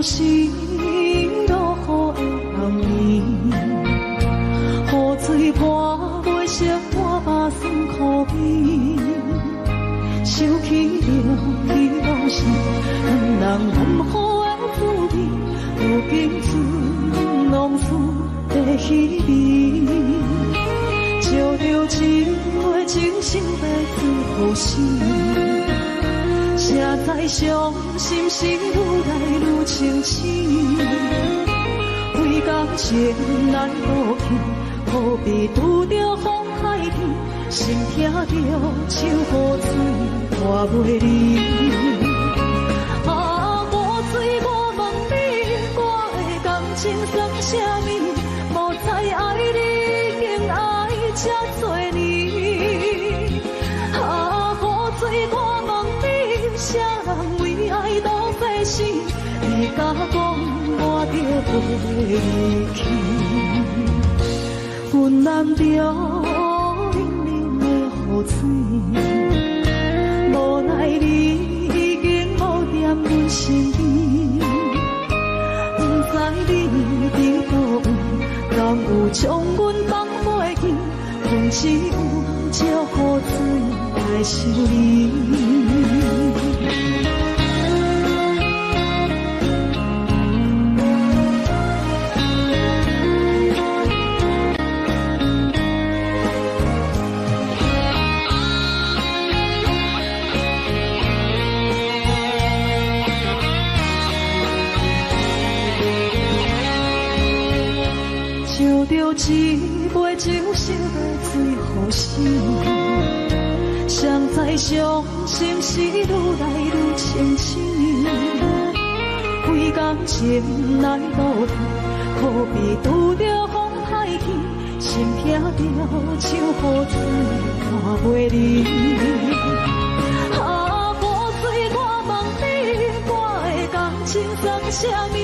是落雨的暗暝，雨水泼袂熄我目酸苦味。想起著彼往事，两人含糊的滋味，如今剩浓思的稀微。照著一杯酒，想欲醉予死。谁知伤心事愈来愈清醒，为感情来赌气，好比拄著风海天，心疼著像雨水泼袂离。啊，雨水，我问你，我的感情算啥物？无知爱你已经爱这多年。啊，雨水，我问你，啥人为爱赌生死？你敢讲我著袂去？阮揽著冷冷的雨水，无奈你已经无踮阮身边，不知你伫佗位，敢有将阮放袂记？阮只有借雨水来想你。想著一杯酒，想欲醉予死。谁知伤心事愈来愈清醒，为感情来赌气，可比拄著风海天，心疼著像雨水泼袂离。啊，雨水，我问你，我的感情算啥物？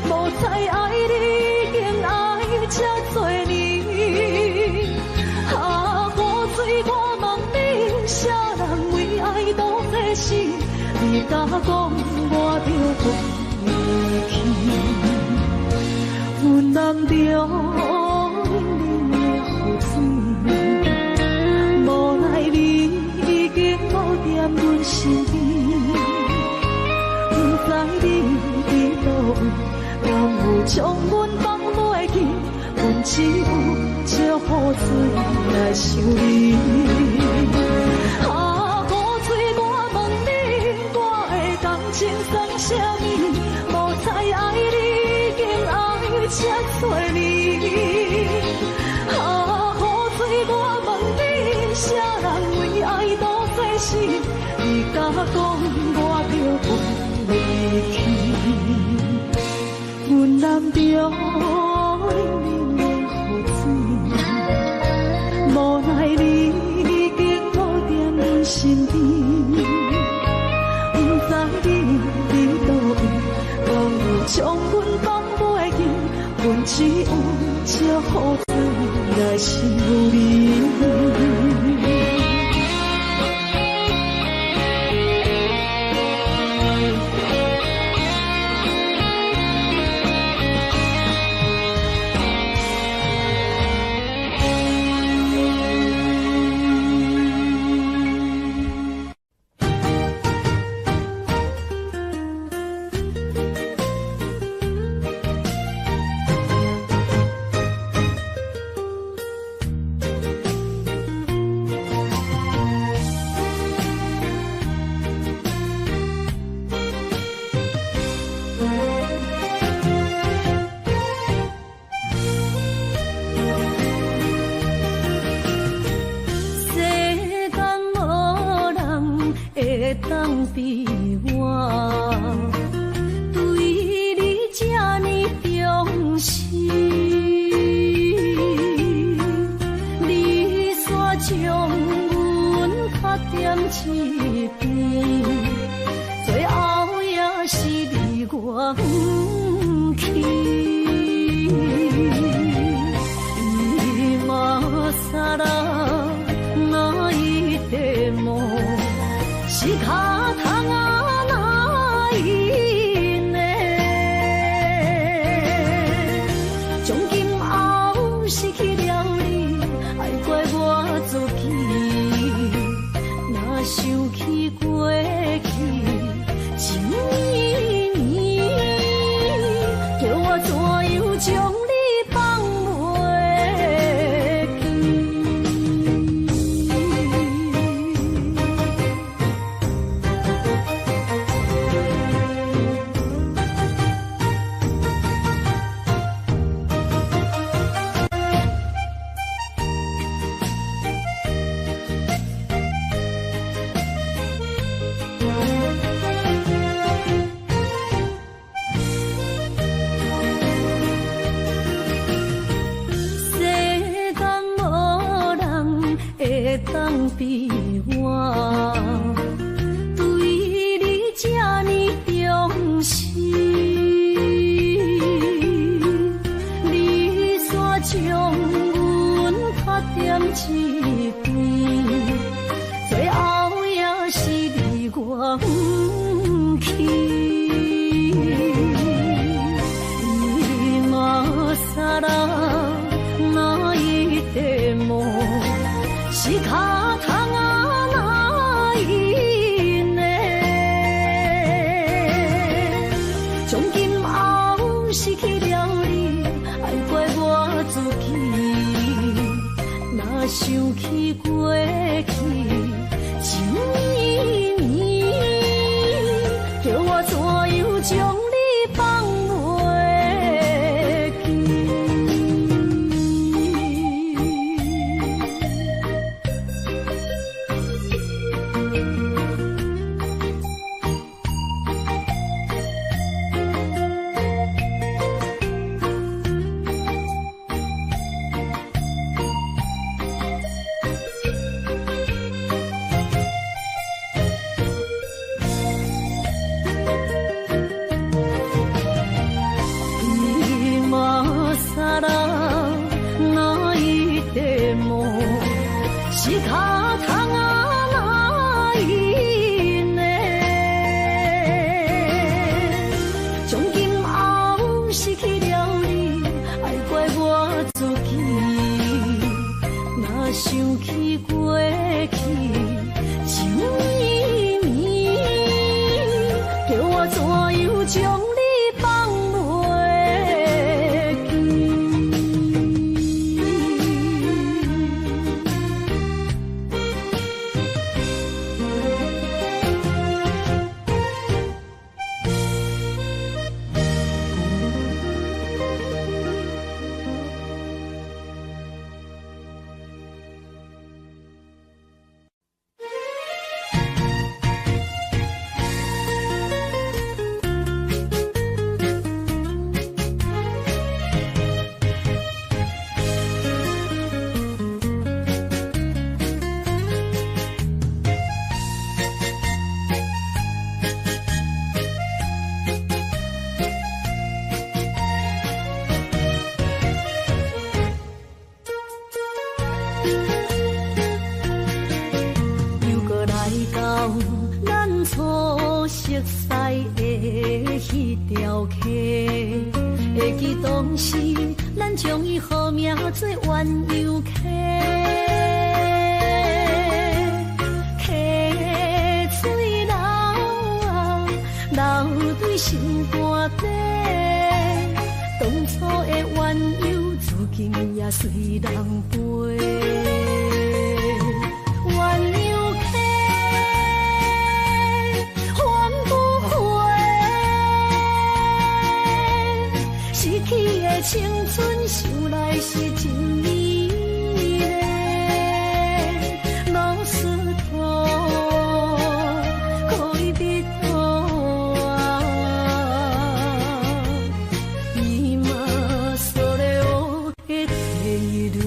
无知爱你已经爱这多年。啊，雨水，我问你，啥人为爱赌生死？你敢讲我著袂去？阮揽著冷冷的雨水，无奈你已经无踮阮身边，不知你伫佗位，敢有将阮放袂记？阮只有借雨水来想你。啊，雨水，我问你，我的感情算啥物？无知爱你已经爱这多年。啊，雨水，我问你，啥人为爱赌生死？你敢讲我著袂去？阮揽著冷冷的雨水，无奈你已经无踮阮身边，不知你伫佗位，敢有将阮放袂记？阮只有借雨水来想你。世间无人會當比我對你這呢重視，你煞將阮拍踮一邊，最後也是離我遠去。今更泣いても仕方がないね。想起過去情綿綿，叫我怎樣將你放袂記？世間無人會當比我，對你這呢重視。你煞將阮卡踮一邊，最後也是離我遠去。今更泣いても仕方がないね。從今後失去了你，愛怪我自己。若想起過去情綿綿，叫我怎樣將你放袂記？今更泣いても仕方がないね。從今後失去了你，愛怪我自己。若想起過去情綿綿，叫我怎樣將你放袂記？又閣來到咱初熟似的彼條溪，會記當時咱將伊號名做鴛鴦溪，溪水流啊流對心肝底，當初的鴛鴦如今也隨人飛。鴛鴦溪，還不回，失去的青春，想來是真美麗。老石頭，戀人啊，今それを得ている。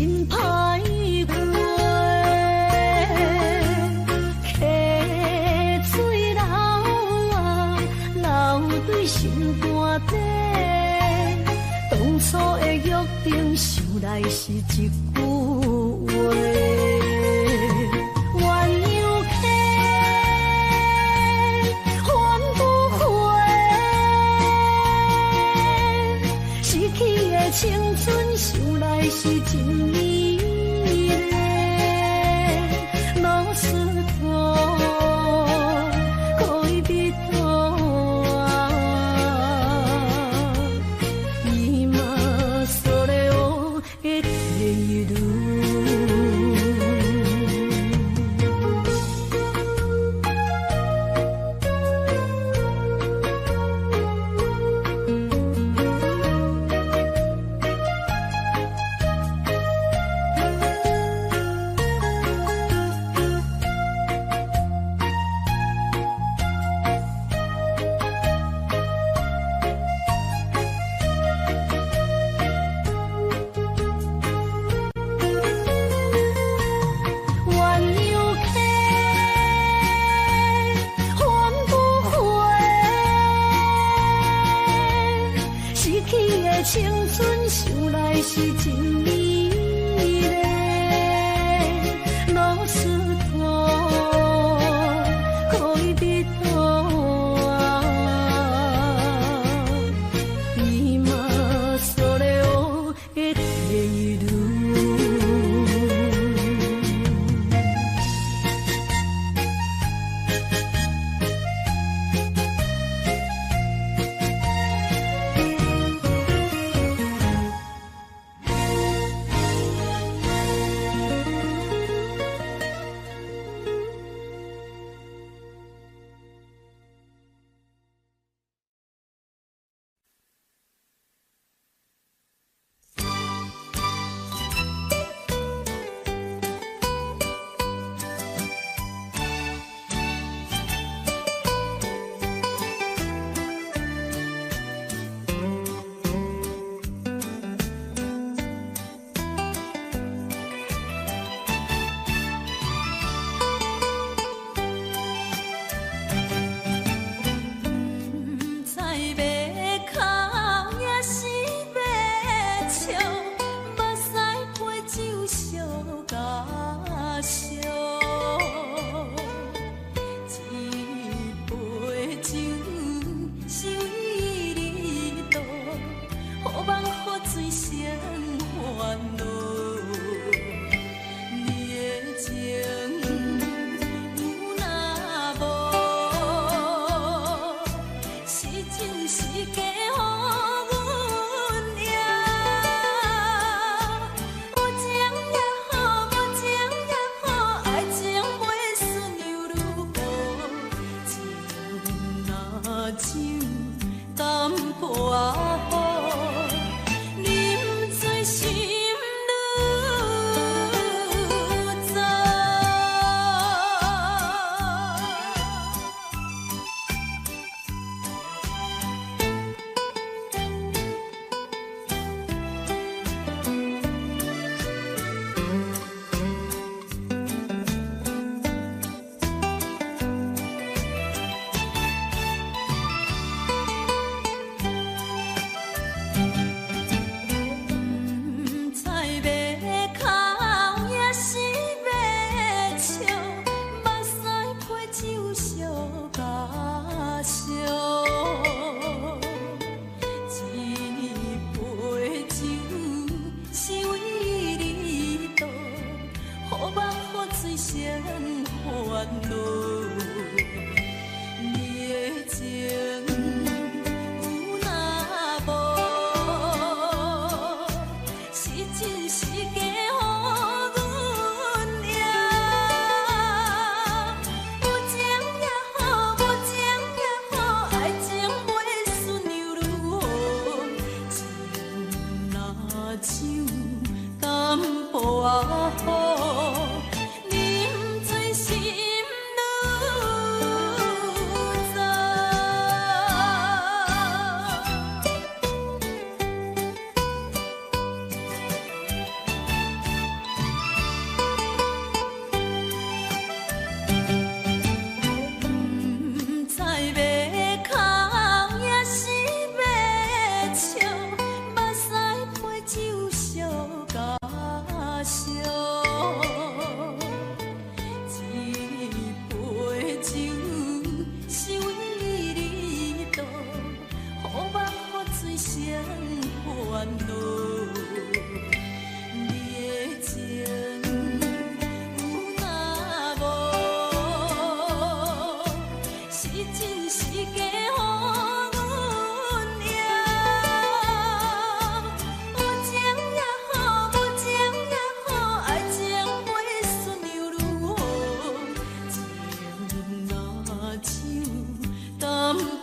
真歹過。溪水流啊，流對心肝底，當初的約定，想來是一句話。鸳鸯溪，還不回，失去的青春，想來是真美麗。ロスト戀人啊，今それを得ている。鸳鸯溪，還不回，失去的青春，想來是真美麗。ロスト戀人啊，今それを得ている。毋知欲哭抑是欲笑，目屎配酒相共烧。一杯酒是为你倒，予梦予醉成烦恼。你的情有若無，是真是假，予阮贏。有情也好，無情也好，愛情袂輸又如何？情若酒，淡薄仔好，啉醉心愈燥。毋知欲哭抑是欲笑，目屎配酒相共烧。一杯酒是為你倒，予夢予醉成煩惱。你的情有若無，是真是假，予阮贏。有情也好，無情也好，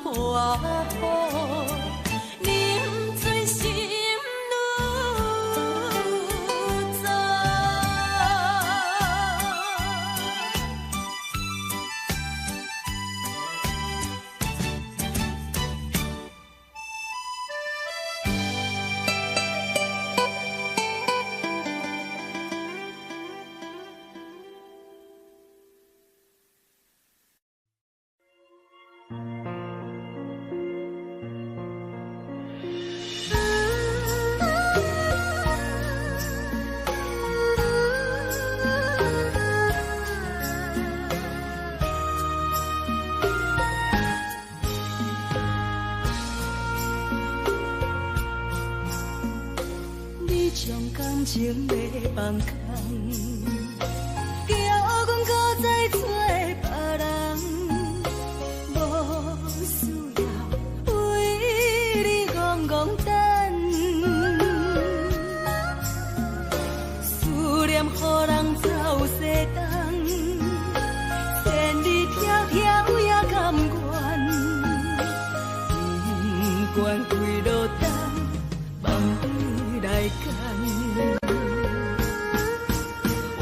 破雨，饮醉心愈早。你將感情要放空，叫阮閣再找別人，無需要為你戆戆等，思念予人走西東，千里迢迢也甘願，不管幾落冬，望你來牽。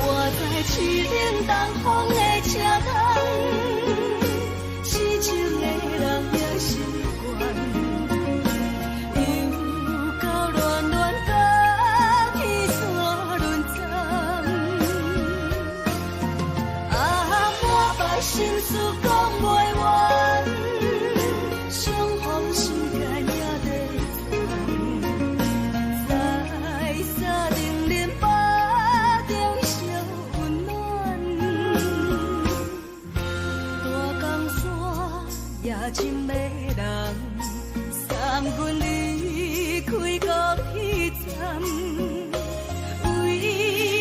我在市顶东风的车窗，痴情的人也习惯，又到恋恋甲天山轮转，啊，满腹心事讲袂完，相逢时间也短暂，在三零零八中相温暖，大江山也真迷人，送阮离开高铁站，为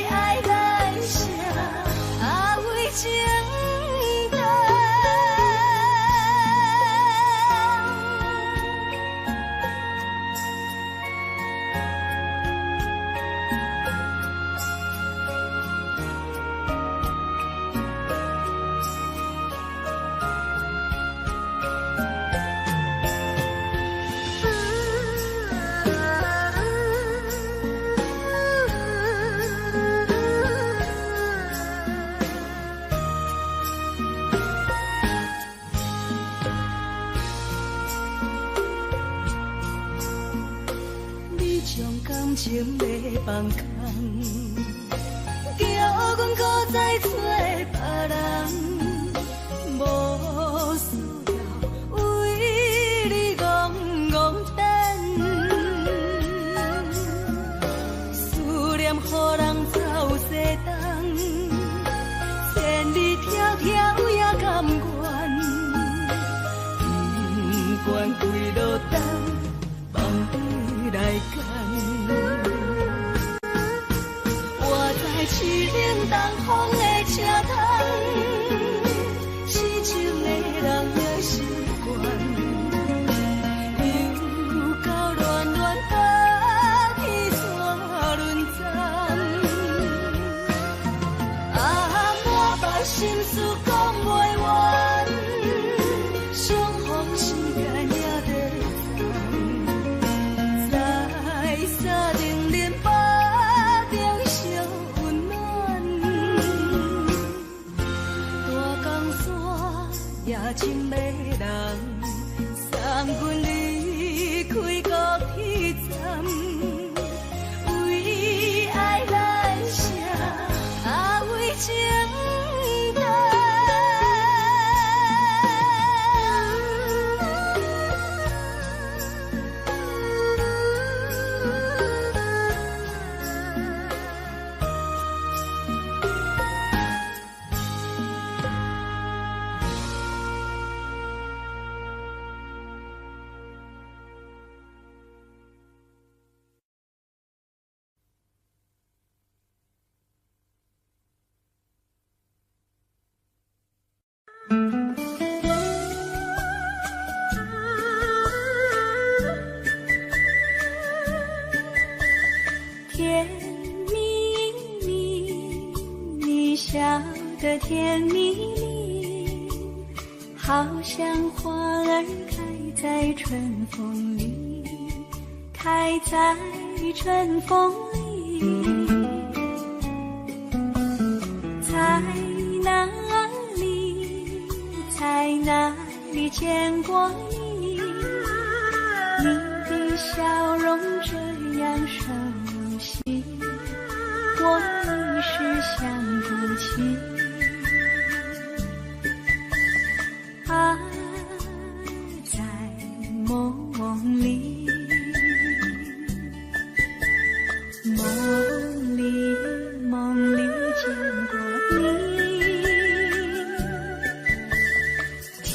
爱来写，啊为情等。你將感情要放空，叫阮閣再找別人，無需要為你戆戆等，思念予人走西東，千里迢迢也甘願，不管幾落冬，望你來牽。我在市顶东风的车窗，痴情的人也习惯，又到恋恋甲天山轮转，啊，满腹心事讲袂完，相逢时间也短暂，在三零零八中相温暖，大江山也真迷人，送阮离开高铁站，为爱来写，啊为情等。甜蜜蜜，你笑得甜蜜蜜，好好像花兒開在春風裡，開在春風裡。在哪裡，在哪裡見過你？你的笑容這樣熟悉，我一時想不起。啊，在夢裡，夢裡夢裡見過你，甜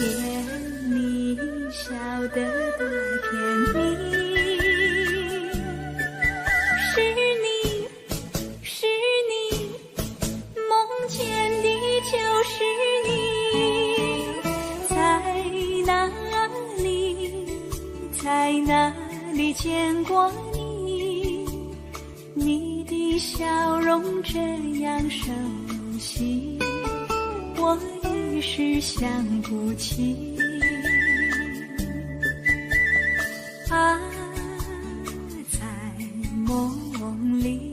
蜜笑得多甜蜜，是你是你，夢見的就是你。在哪裡，在哪裡見過你？你的笑容這樣熟悉，我一時想不起。啊，在夢裡。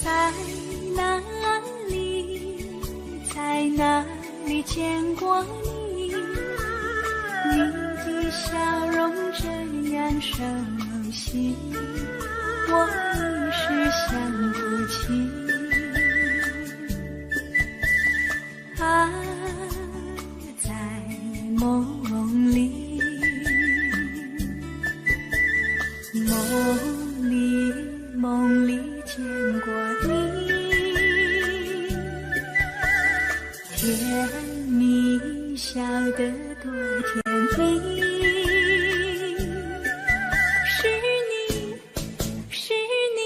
在哪裡，在哪裡見過你？你的笑容這樣熟悉，我一時想不起。啊，在夢裡，夢裡夢裡見過你，甜蜜笑得多甜蜜，是你是你，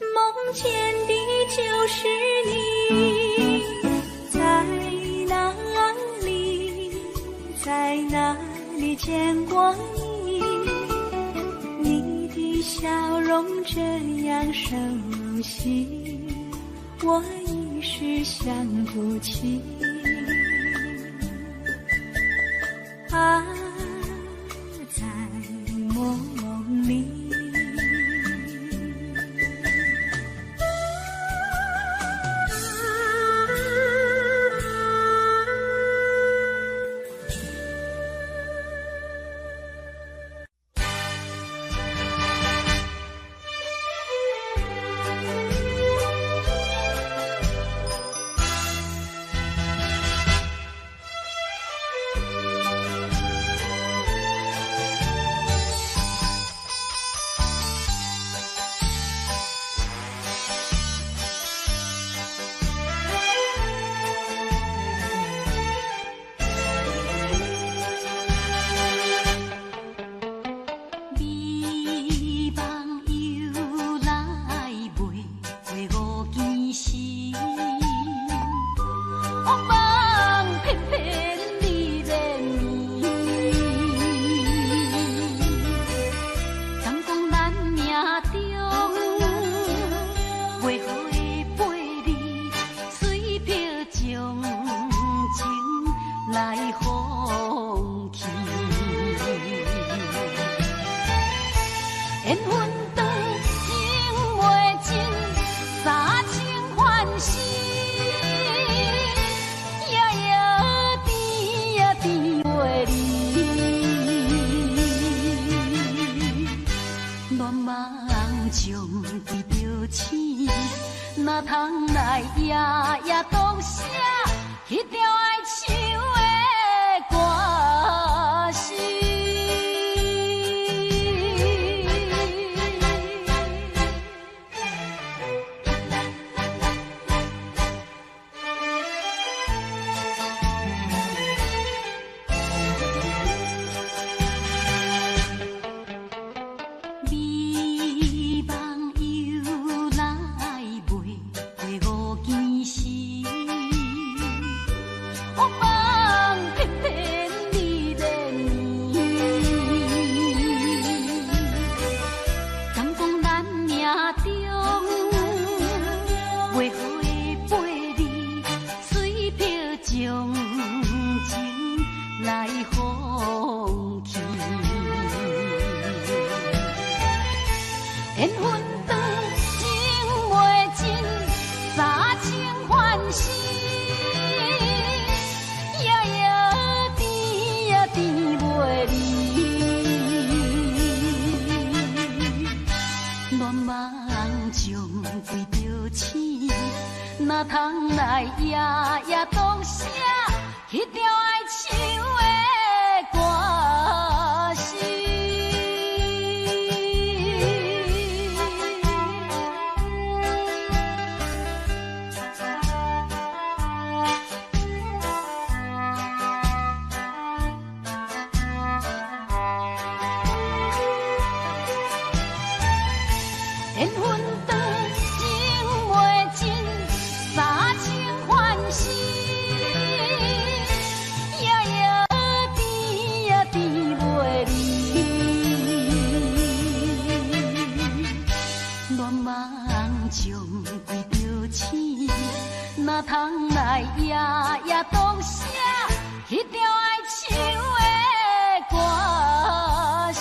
夢見的就是你。在哪裡，在哪裡見過你？你的笑容這樣熟悉，我一時想不起。啊，在夢裡。美夢又來醒，哪通來夜夜當寫彼條愛唱的歌詞。緣分長，情袂盡，三生還世，夜夜甜呀甜袂離。恋夢中規著醒，哪通來夜夜當寫彼條愛唱的歌詞。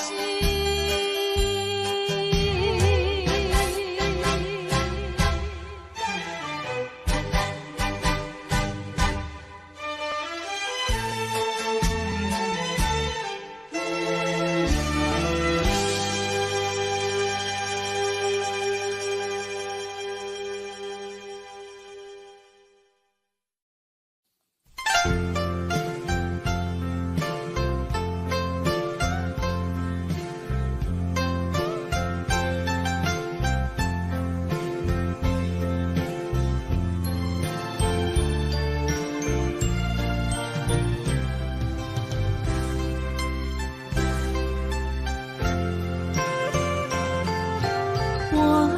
我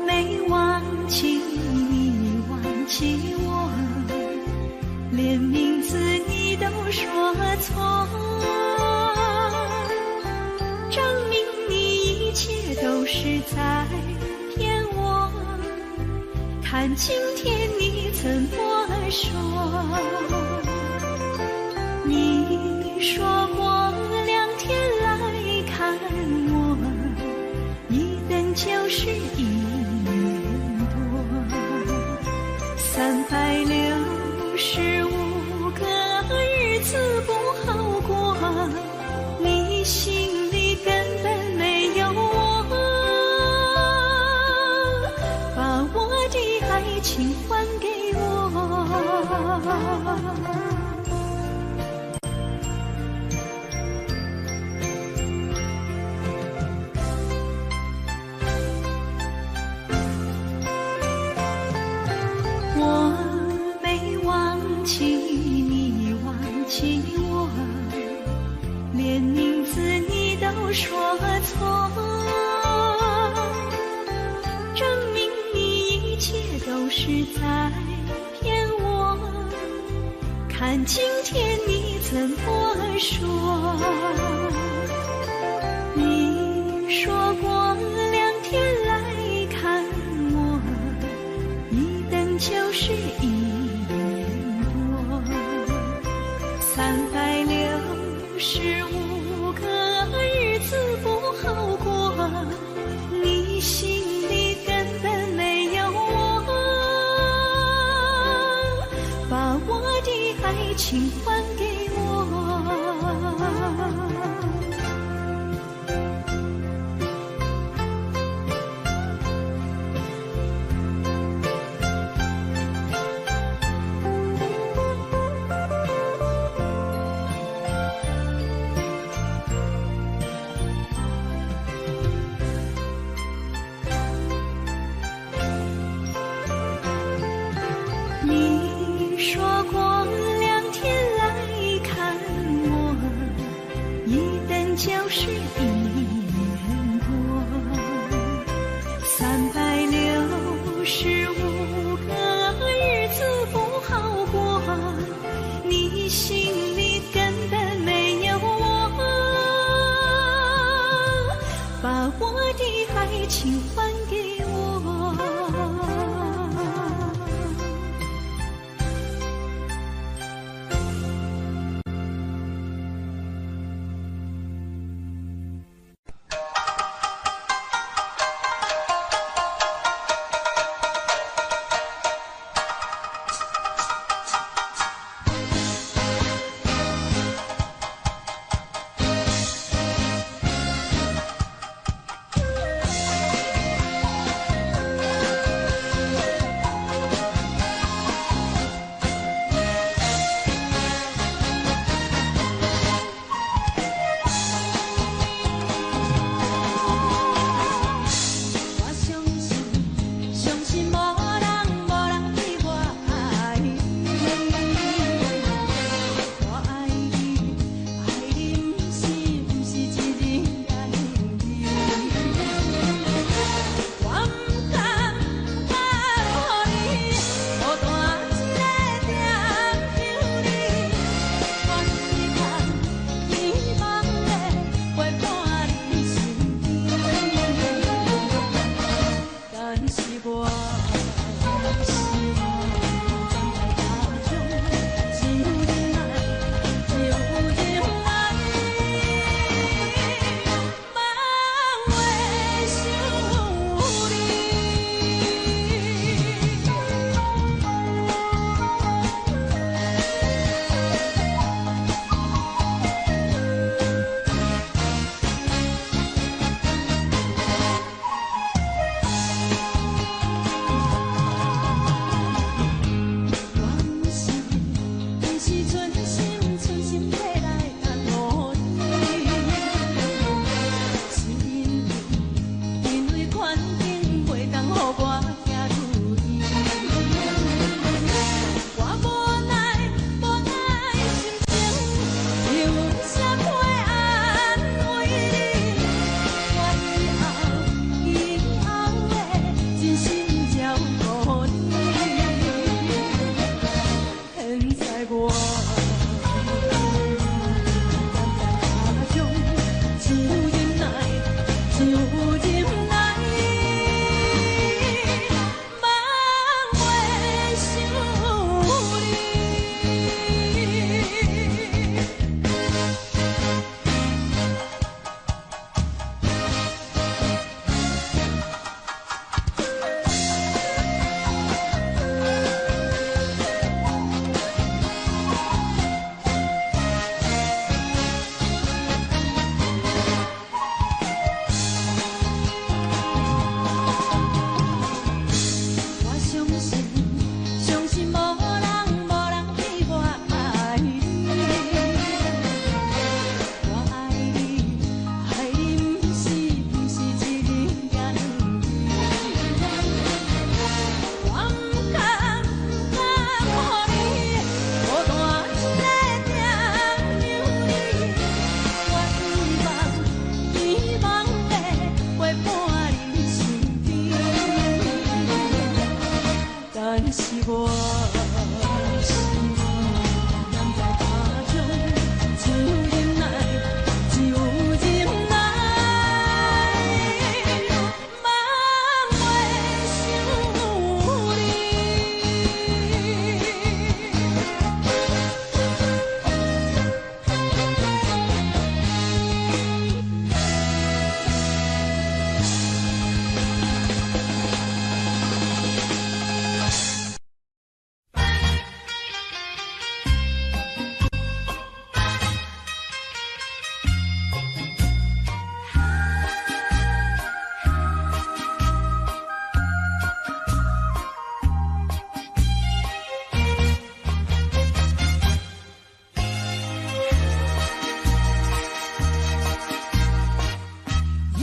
沒忘記你，忘記我，連名字你都說錯，證明你一切都是在騙我。看今天你怎麼說？你說過兩天來看我，一等就是一年多，365個日子不好過，你心裡根本沒有我，把我的愛情還給我。我沒忘記你，忘記我，連名字你都說錯，證明你一切都是在騙我。看今天你怎麼說？你說過兩天來看我，一等就是一年多，365個日子不好過，你心裡根本沒有我，把我的愛情還給我。你說過兩天來看我，一等就是一年多，365個日子不好過，你心裡根本沒有我，把我的愛情還給我。然是我。踮在他乡只有忍耐，只有忍耐，茫袂想你。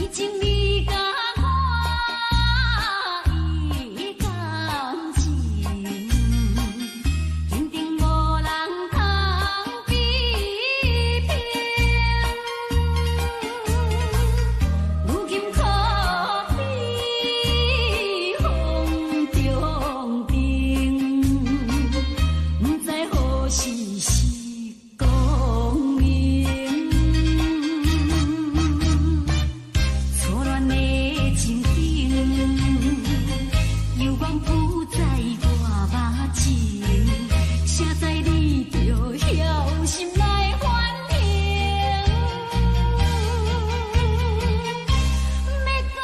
以前你佮我伊感情，肯定無人通比拼。如今可比風中燈，不知何時是光陰。錯亂的情景，猶原浮在我目前，誰知你著枵心來反應。欲講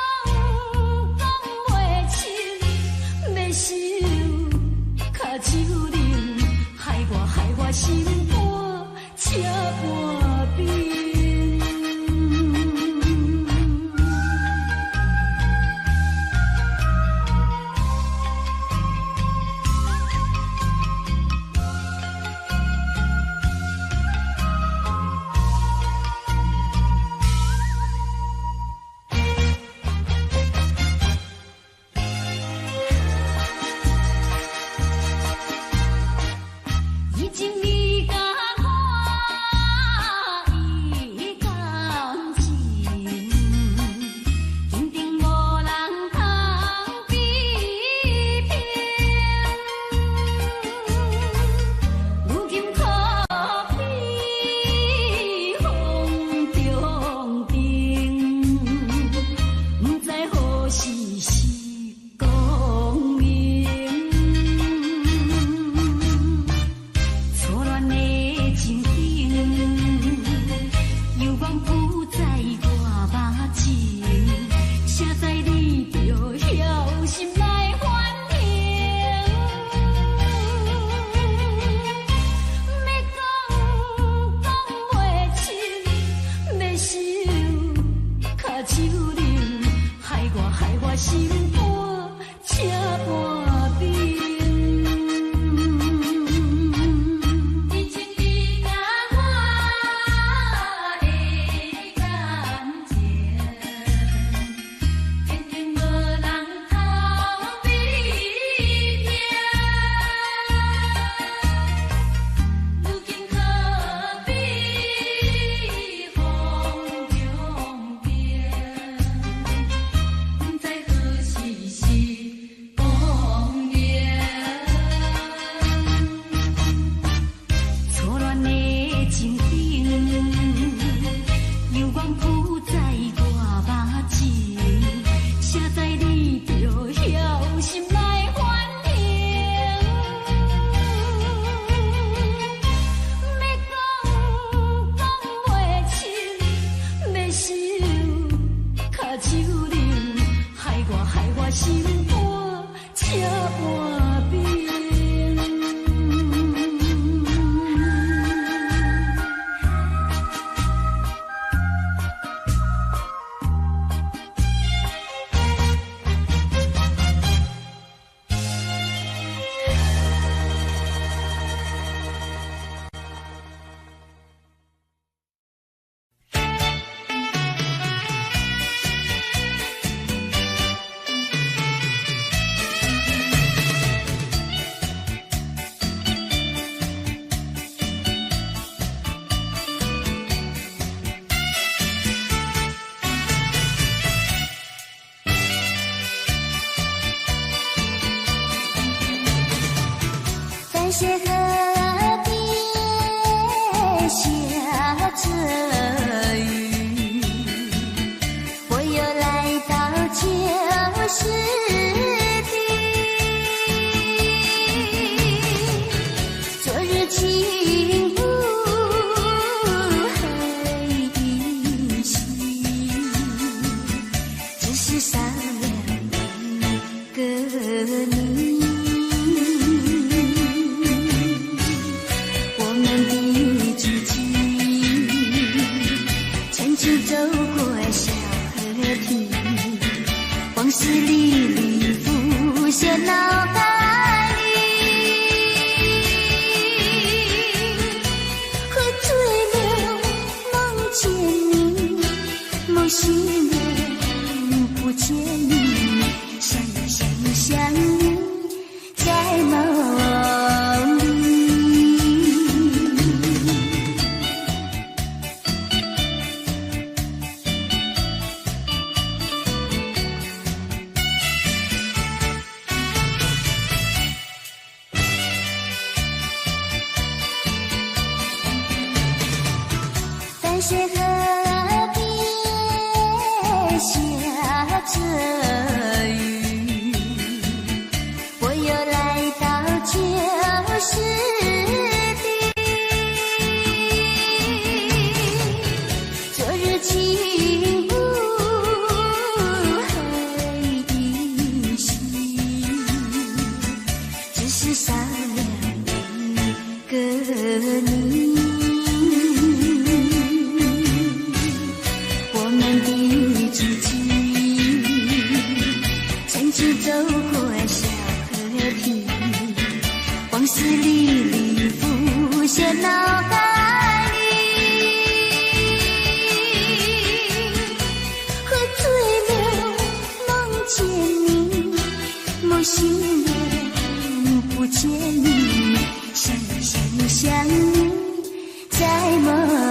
講袂清，欲收跤手冷，害我害我心肝這般冰。以前你佮我雪河邊下著雨，我又來到舊時地。昨日情霧還依稀，只是少了一個你。我們的足跡曾經走過小河堤，往事歷歷浮現腦海裡。喝醉了夢見你，夢醒了不見你，想呀想呀想你在夢裡。淡水河邊下著雨，我又來到舊時地。昨日情霧還依稀，只是少了一個你。我們的足跡曾經走過小河堤，往事歷歷浮現腦海裡。喝醉了夢見你，夢醒了不見你，想呀想呀想你在夢裡。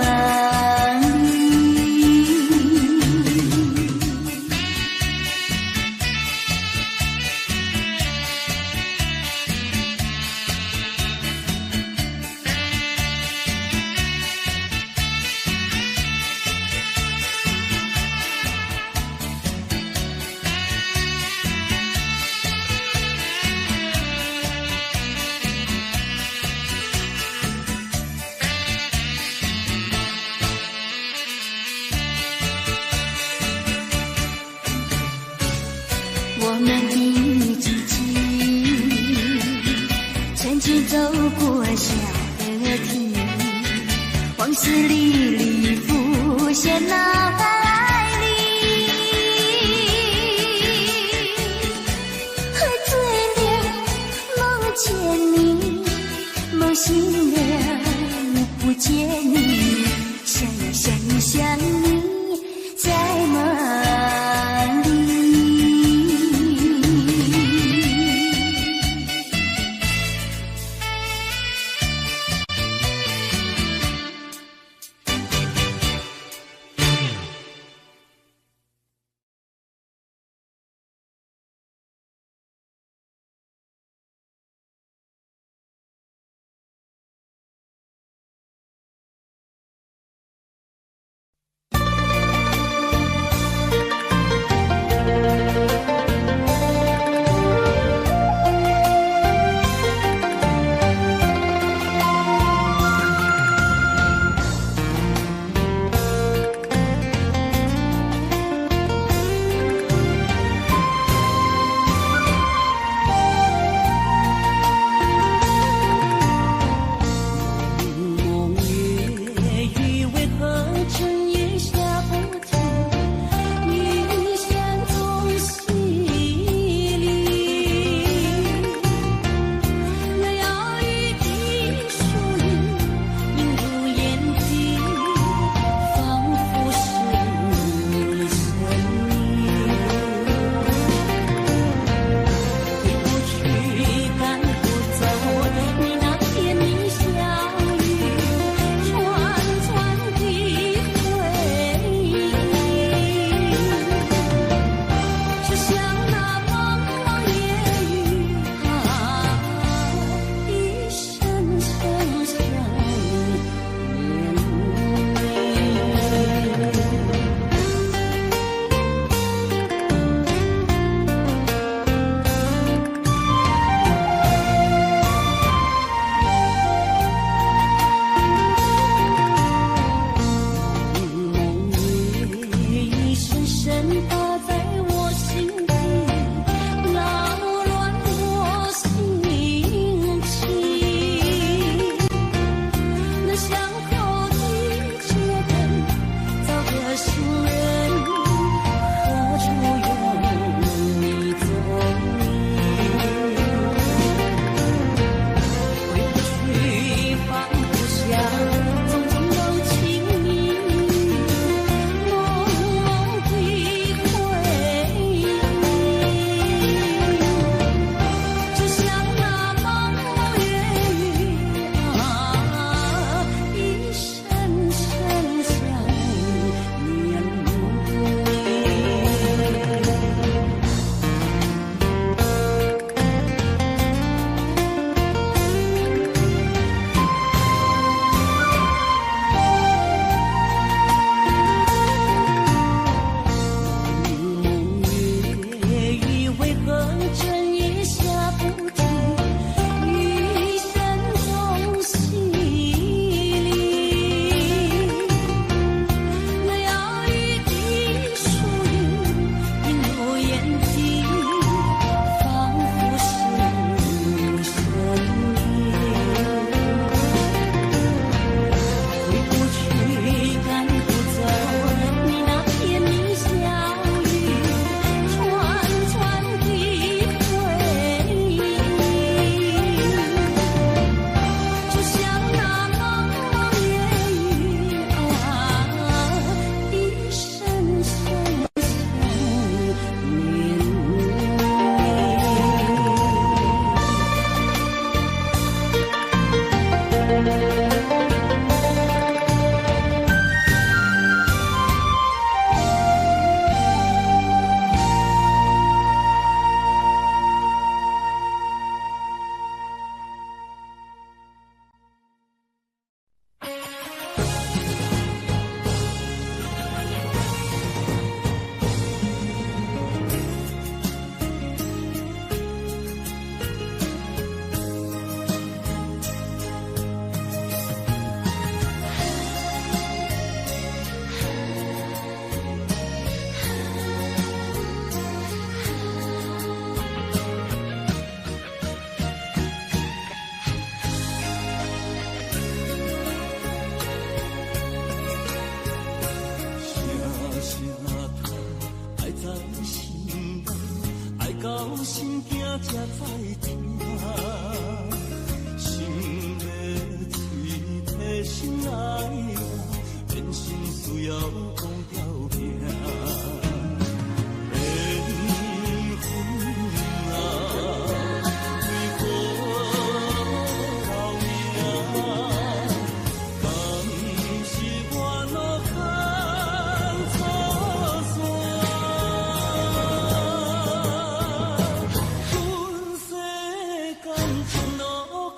我們的足跡曾經走過小河堤，往事歷歷浮現腦海裡。喝醉了夢見你，夢醒了不見你，想呀想呀想你在夢裡。心惊才知疼。心欲喙提心来活，人生需要讲条件。缘分啊，为何留名？敢是我路坎错线？阮世间情路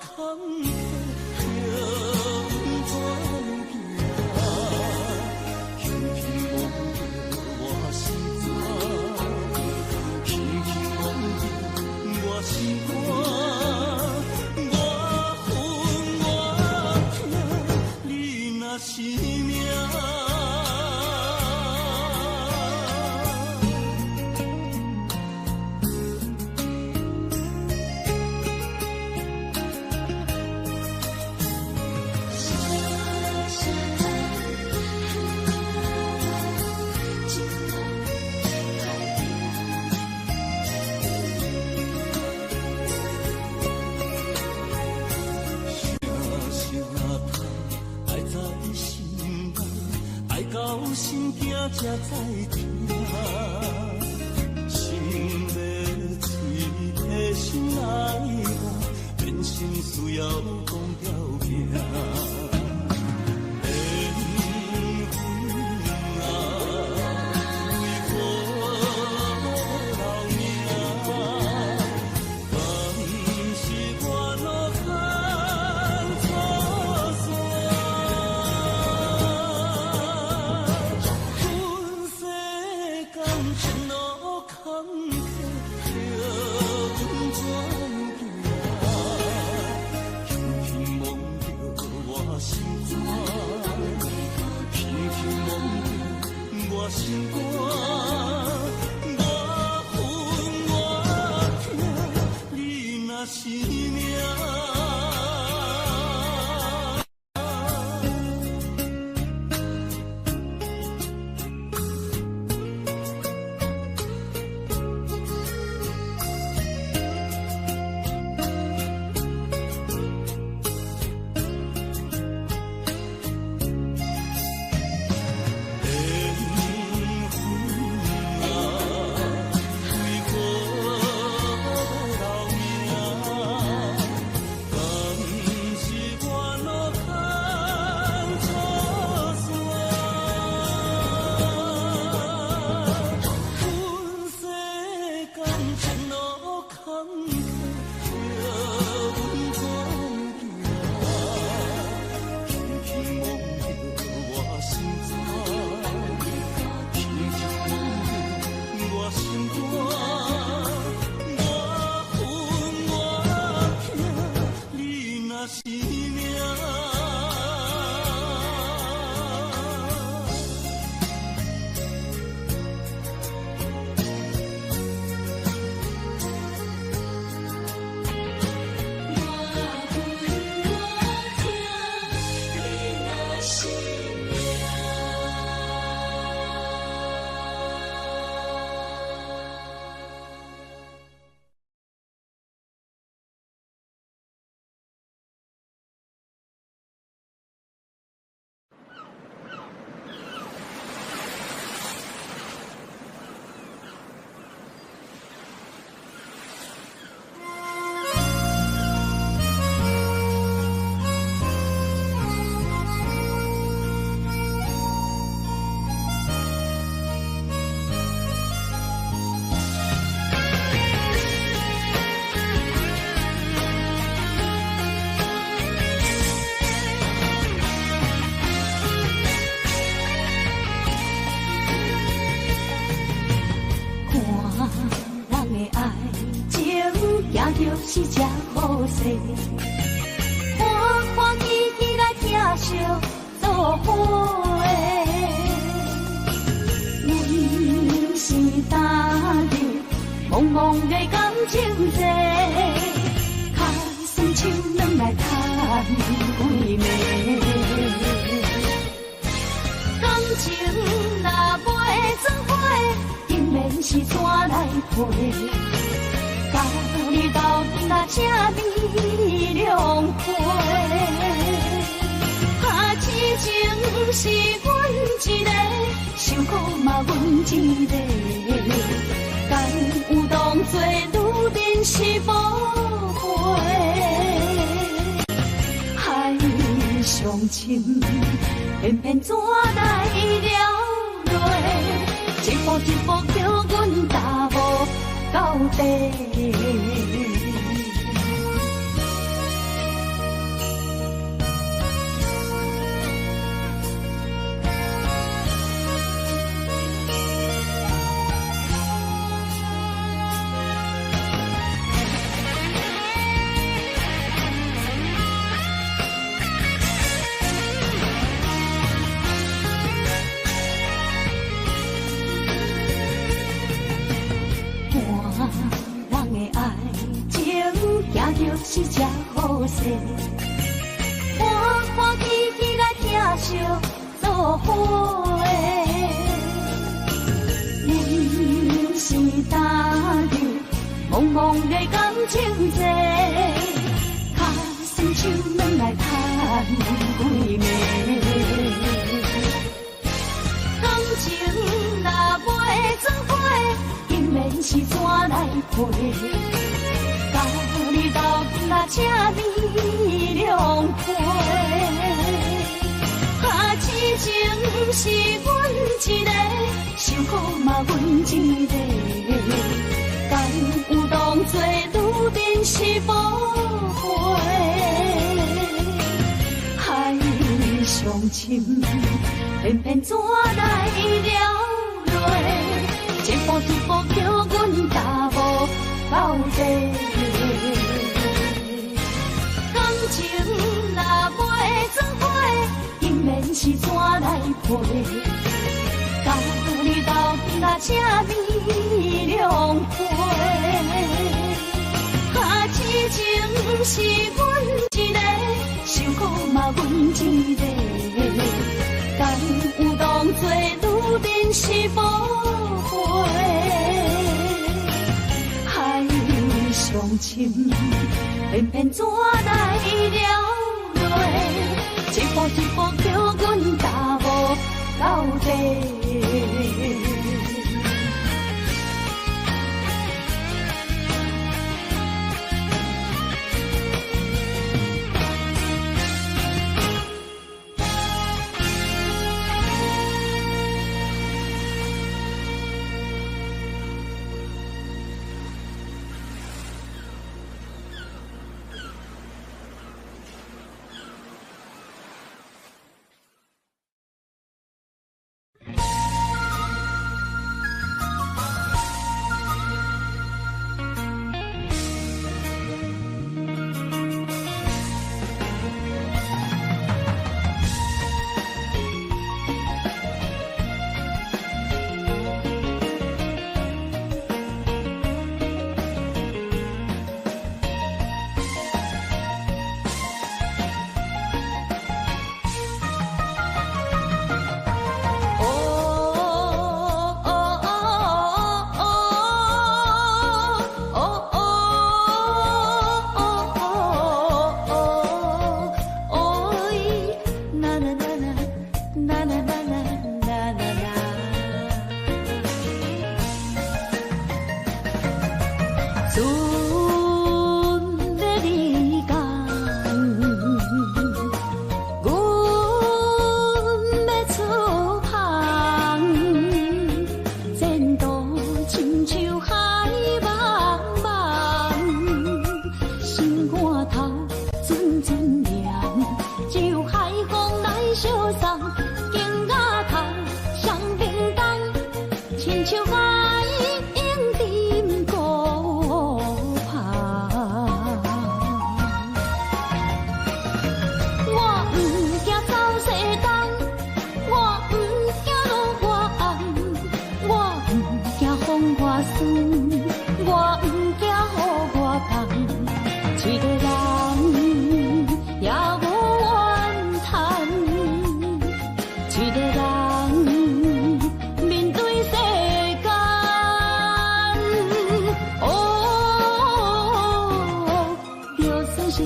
坎坷，叫阮怎行？轻轻摸著我心肝，轻轻摸著我心肝，我恨我疼，你若是命。声声叹，爱在心内，爱到心惊才知疼。心欲喙提心来活，人生需要讲条件。缘分啊，为何留名？敢是我路坎错线？阮世间情路坎坷，叫阮怎行？轻轻摸著我心肝，轻轻摸著我心肝，我恨我疼，你若是命。缘分啊，为何留名？敢是我路坎错线？阮世间情路坎坷，叫阮怎行？轻轻摸著我心肝，轻轻摸著我心肝，我恨我疼，你若是命。我恨我疼，你若是命。看人的爱情，行著是这好势，欢欢喜喜来疼惜做伙。阮是踏入茫茫的感情世，脚酸手软来趁几暝。感情若袂做伙，当然是怎来陪？感你斗阵啊这呢凉快。啊，痴情是阮一个，受苦嘛阮一个，敢有当作女人是宝贝？海上深，偏偏怎来了泪？一步一步叫阮踏无到底。是这好势，欢欢喜喜来疼惜做伙。阮是踏入茫茫的感情债，跤酸手软来牵几暝。感情若袂做伙，姻缘是怎来配？你斗阵啊这呢凉快。啊，痴情是阮一个，受苦嘛阮一个，敢有当作女人是宝贝？海上深，偏偏怎来了泪？一步一步叫阮踏无到底。感情若袂做伙，姻缘是怎来配？甲你斗阵啊这呢凉快。啊，痴情是阮一个，受苦嘛阮一个，敢有当作女人是宝贝？海上深，偏偏怎来了泪？一步一步叫阮踏无到底。我毋惊雨外重，一个人也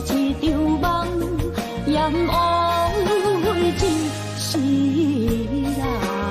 是一場夢，也枉費一世人。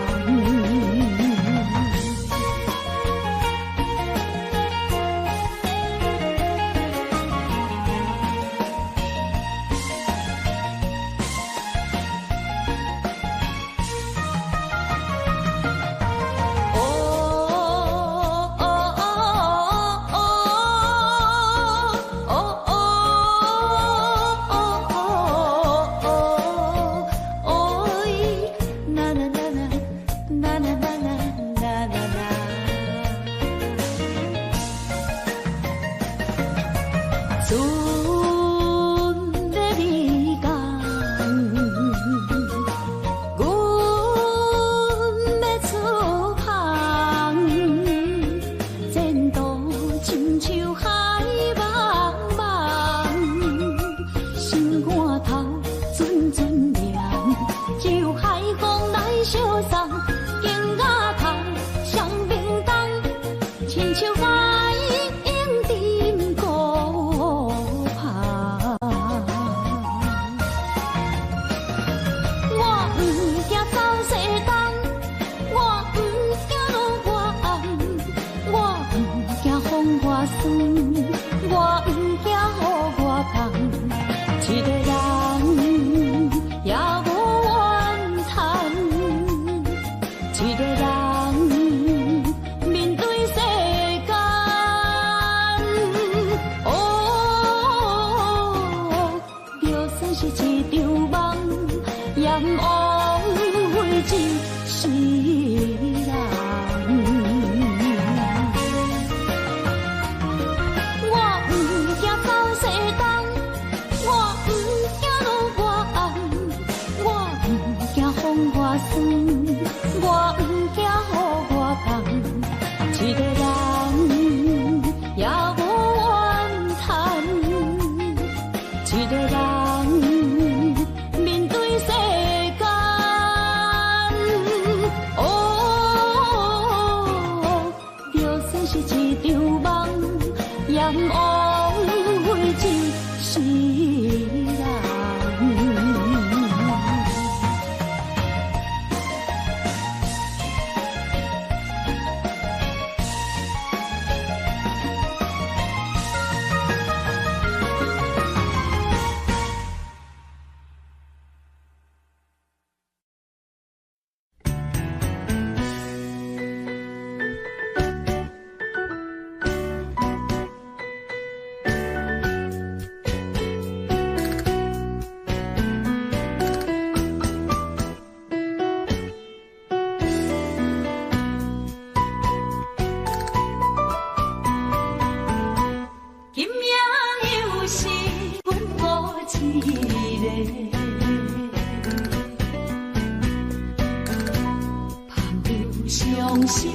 心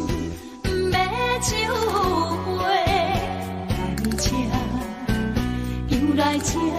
疼的代志。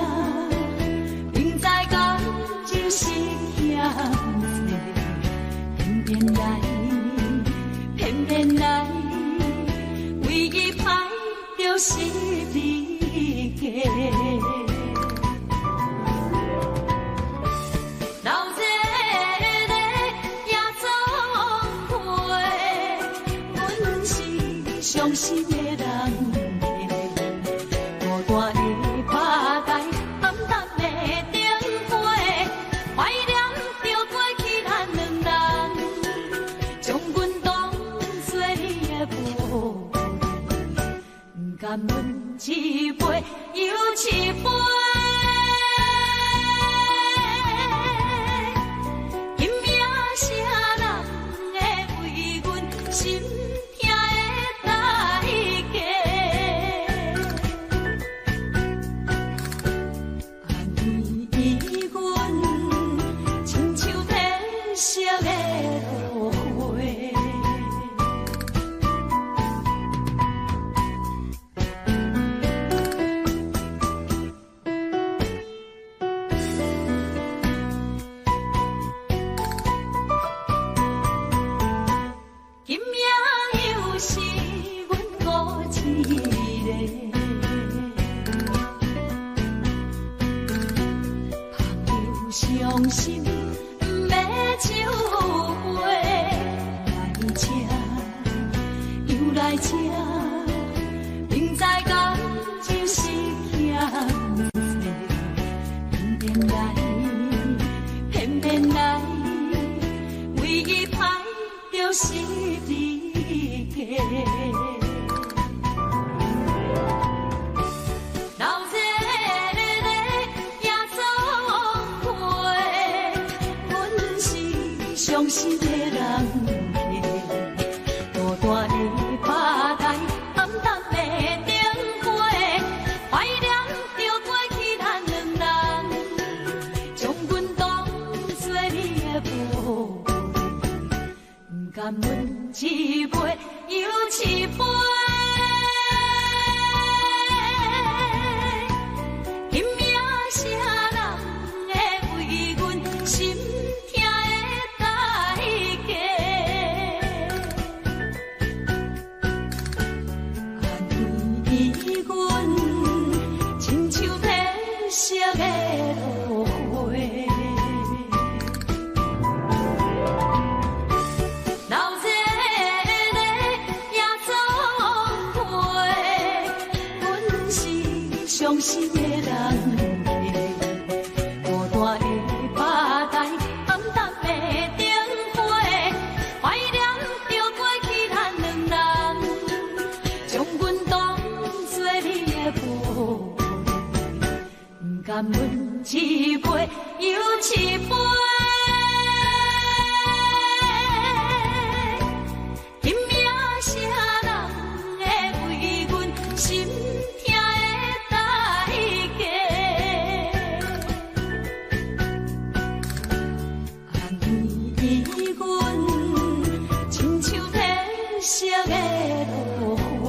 傷心，毋欲唱歌。來這，又來這，明知感情是欠債，偏偏來，偏偏來，唯一歹就是你家。流這个夜總會，阮是傷心的人客，孤單的吧台，暗淡的燈火，懷念著過去咱兩人，將阮當作你的寶貝，毋甘阮一杯又一杯。今夜啥人會為阮心疼的代價？按阮親像褪色的落花。流這个夜總會，阮是傷心的人客，孤單的吧台，暗淡的燈火，懷念著過去咱兩人，將阮當作你的寶貝，毋甘阮一杯又一杯。今夜啥人會為阮心疼的代價？按阮親像褪色的落花。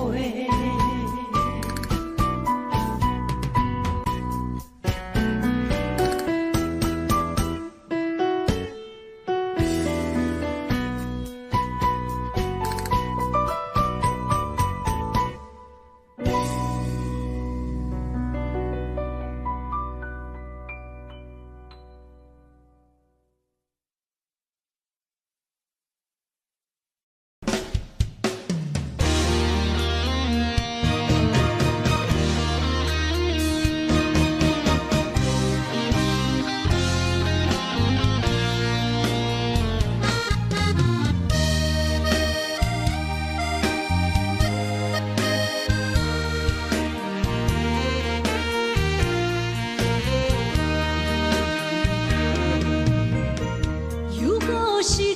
又閣是一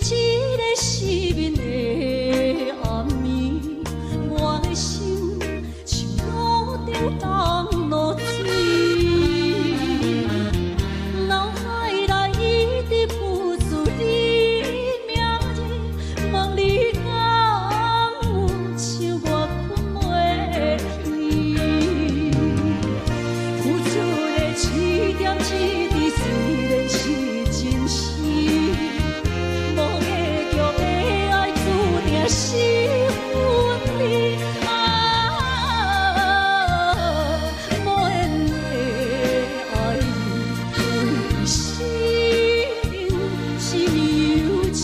个失眠的暗暝，我的心像炉顶冻露水，脑海内一直浮出你名字，问你敢有像我睏袂去？付出的一点一滴虽然是真实，无计较的爱注定是分离。啊，无缘的爱你，为生是有情。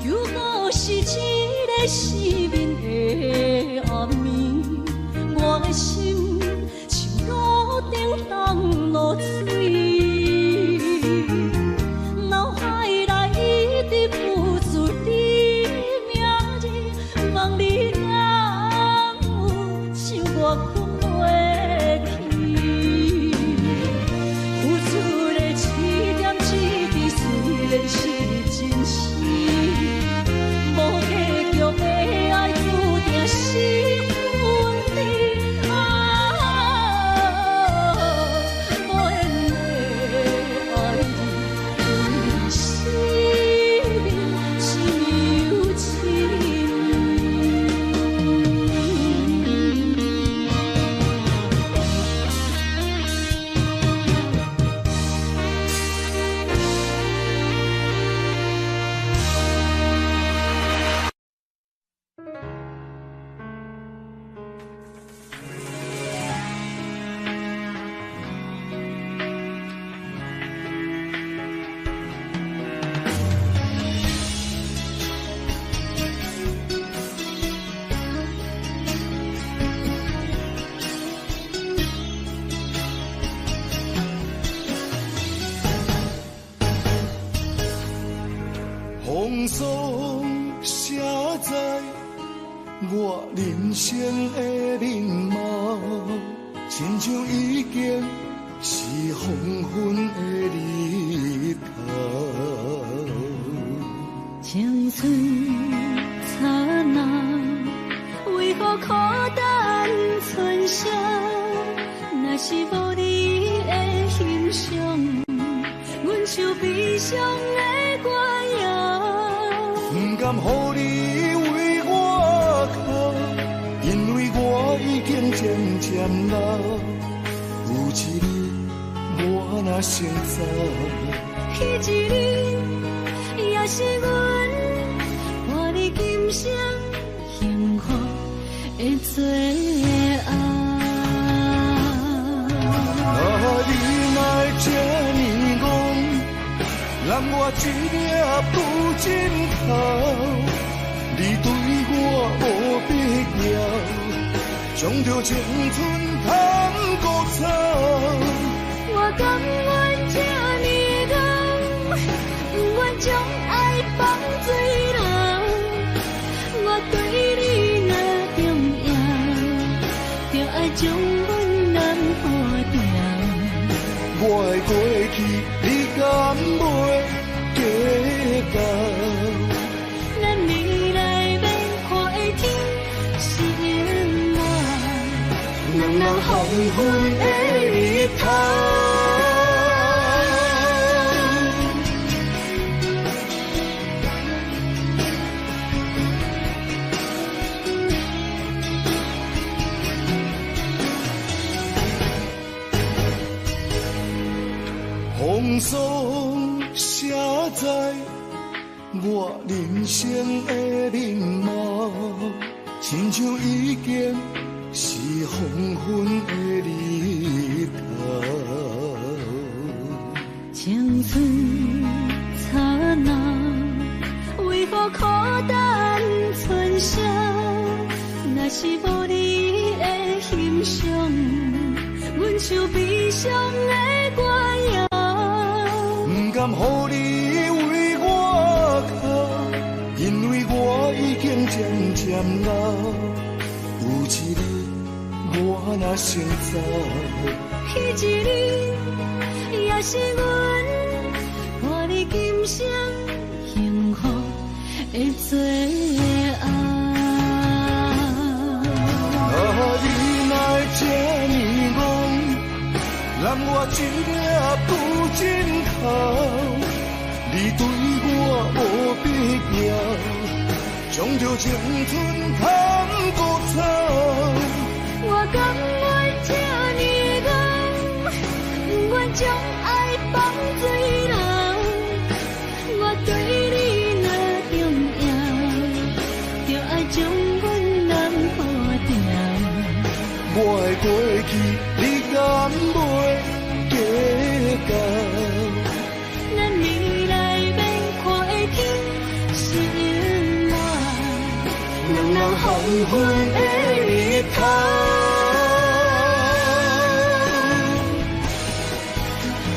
又閣是一个失眠的暗暝，我的心像炉顶冻露水，脑海内一直浮出你名字，问你敢有像我睏袂去？付出的一点一滴虽然是真实，无计较的爱注定是分离。啊，无缘的爱你，为生命霜寫在我人生的面貌，親像已經是黃昏的日頭。青春燦爛，為何苦等春宵？若是無你的欣賞，阮唱悲傷的歌謠。不甘予你為我哭，因為我已經漸漸老。有一日我若先走，彼一日也是阮伴你今生幸福的最後。啊，你哪會這呢戇，揽我一領布枕頭，你對我無必要，將著青春趁孤草。我甘願這呢戇，不願將愛放水流。我對你若重要，就愛將阮攬好牢。我的過去，你敢袂計較？咱未來欲看的天是永遠，兩人黃昏的日頭。風霜寫在我人生的面貌，親像已經是黃昏的日頭。青春燦爛，為何苦等春宵？若是無你的欣賞，阮唱悲傷的歌謠。不甘予你為我哭，因為我已經漸漸老。有一日我若先走，彼一日也是阮伴你今生幸福的最後。啊，你哪會這呢戇，攬我一領布枕頭，你對我無必要，將著青春趁孤草。我甘願這呢戇，不願將愛放水流。我對你若重要，就愛將阮攬好牢。我的過去，你敢袂計較？咱未來欲看的天是永遠，兩人黃昏的日頭。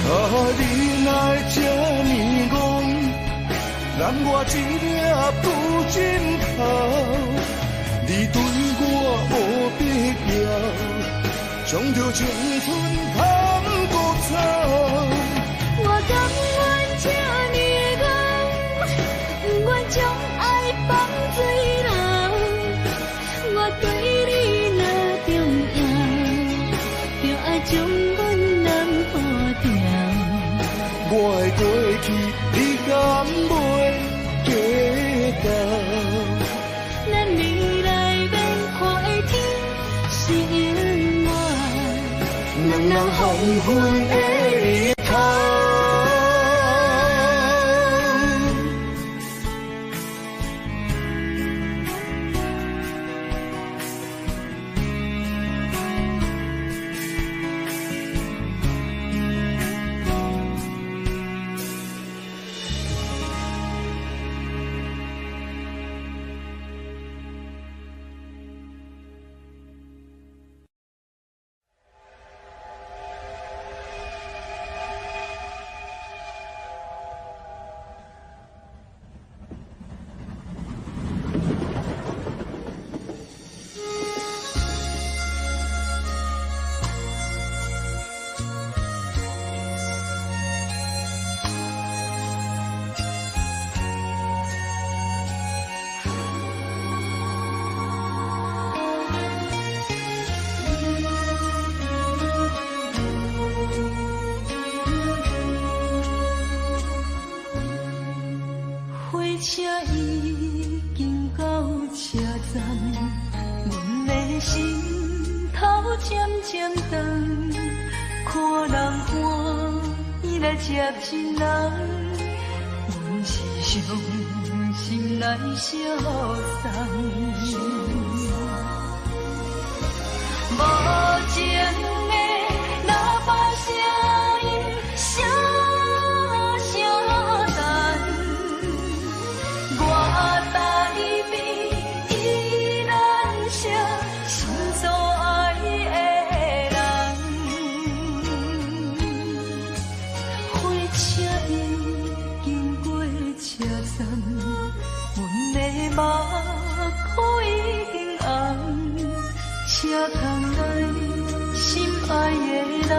啊，你哪會這呢戇，攬我一領布枕頭，你對我無必要，將著青春趁孤草。我甘願這呢戇，不願將愛放水流。我對你若重要，就愛將阮攬好牢。我的過去，你敢袂計較？咱未來欲看的天是永遠，兩人黃昏的日頭。車已經到車站，阮的心頭漸漸轉，看人歡喜來接新人，阮是傷心來相送。無情的喇叭聲音，聲聲等，我等你變依然是心所愛的人。火車已經過車站，阮的目眶已經紅，車窗內心愛的人，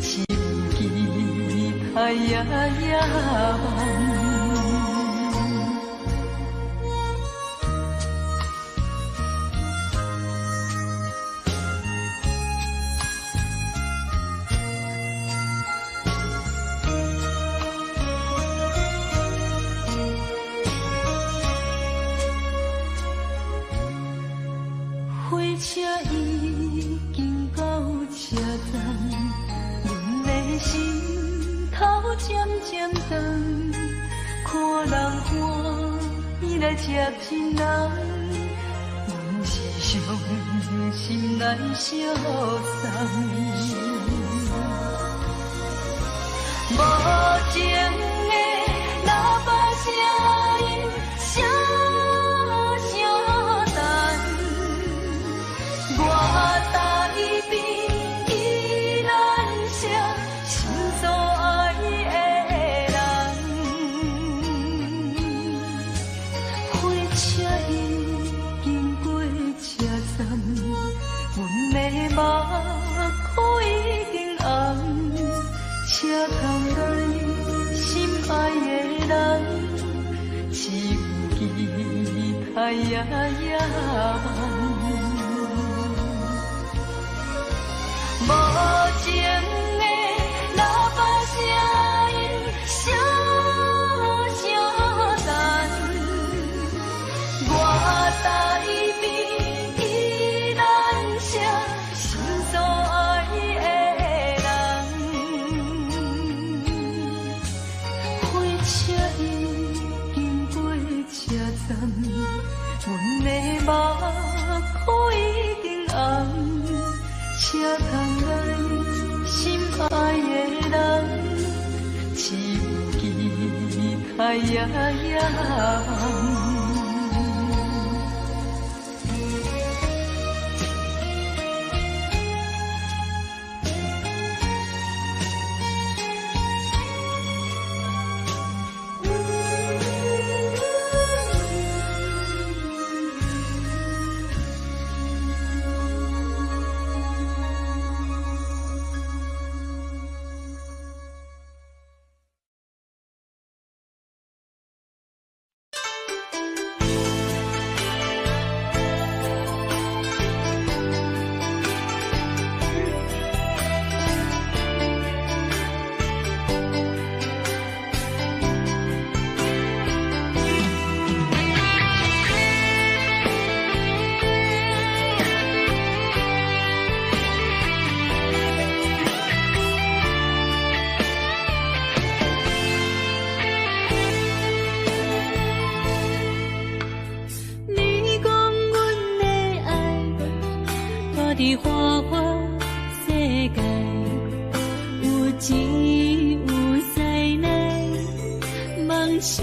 只有期待夜夜梦。火車已經到車站，阮的心頭漸漸轉，看人歡喜來接新人，阮是傷心來相送。無情的喇叭聲音，聲聲等，我等你變依然是心所愛的人。火車已經過車站，阮的目眶已經紅，車窗內心愛的人，只有期待夜夜夢。無情的喇叭聲音，聲聲等，我等你變依然是心所愛的人。火車已經過車站，阮的目眶已經紅，車窗內心愛的人，只有期待夜夜夢。你講阮的愛，蹛佇花花世界，有錢有師奶，夢醒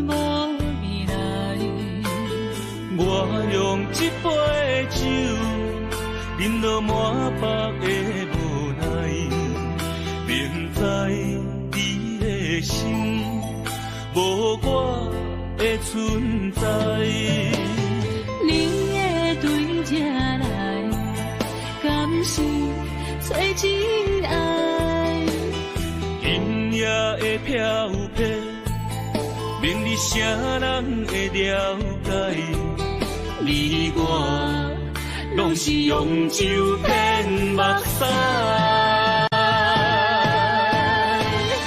無未來。我用這杯酒，飲到滿腹的無奈，明知你的心無我的存在。你會對這來，敢是找真愛？今夜的飄泊，明日啥人會了解？你我攏是用酒騙目屎。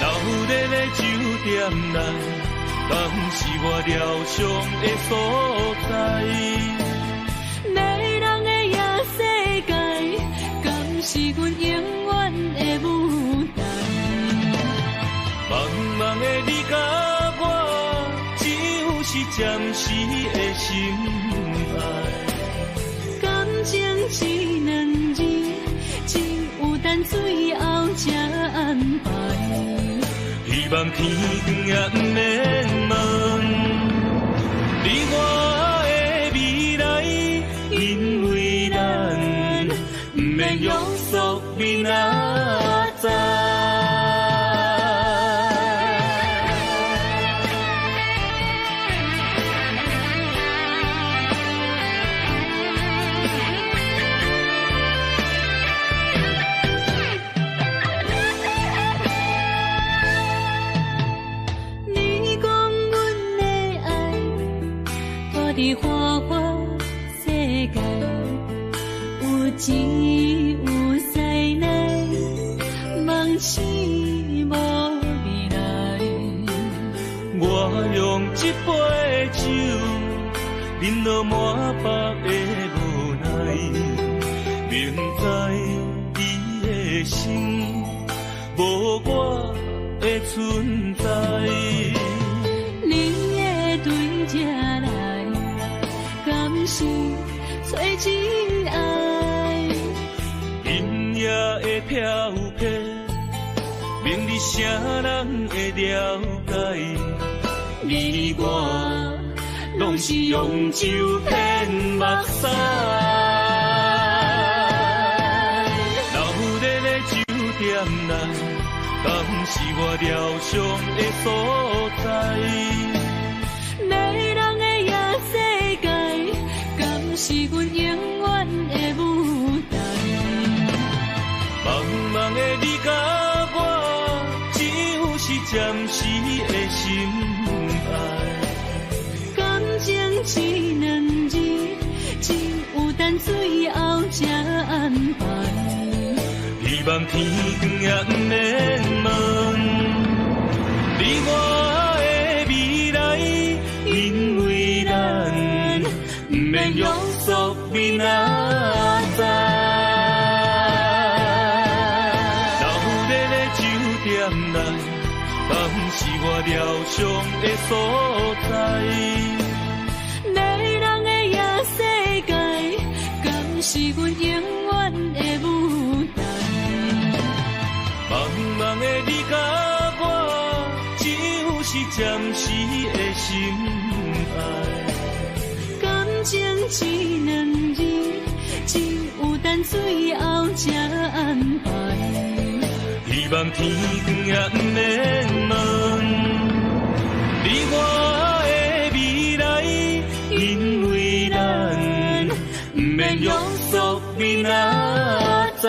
闹熱的酒店內，敢是我療傷的所在？迷人的夜世界，敢是阮永遠的舞台？茫茫的你佮我，只有是暫時的心愛。感情這兩字，只有等最後才安排。希望天光也毋免問，你我的未來，因為咱毋免約束明仔載。你講阮的愛，住佇花花世界，有錢有師奶，夢醒無未來。我用這杯酒，飲到滿腹的無奈，明知你的心無我的存在。你會對這來，敢是找真愛？今夜的飄泊，明日誰人會了解？你我攏是用酒騙目屎。鬧熱的酒店內，敢是我療傷的所在？迷人的夜世界，敢是阮永遠的舞台？茫茫的你佮我，只有是暫時的心愛。感情這兩字，只有等最後才安排。希望天光也毋免問，你我的未來，因為咱毋免約束明仔載。鬧熱的酒店內，敢是我療傷的所在？迷人的夜世界，敢是阮永遠的舞台？茫茫的你佮我，只有是暫時的心愛。感情這兩字，只有等最後才安排。希望天光也毋免問，你我的未來，因為咱毋免約束明仔載。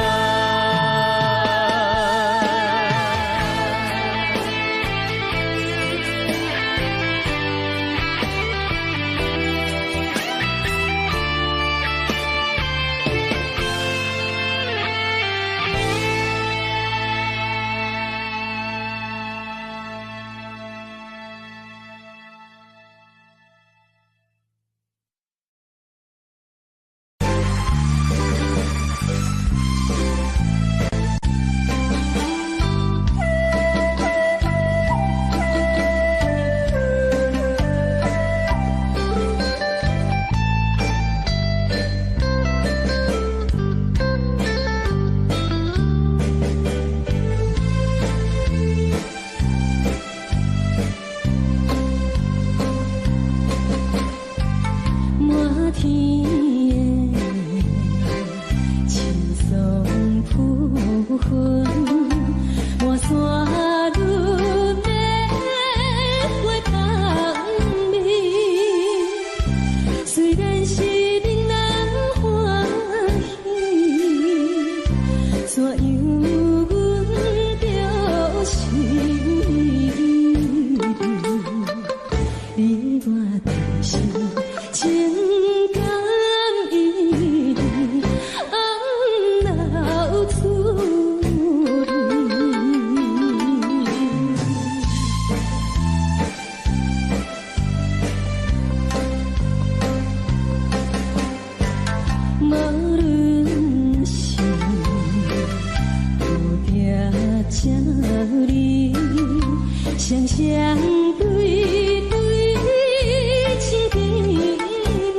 對對親甜蜜，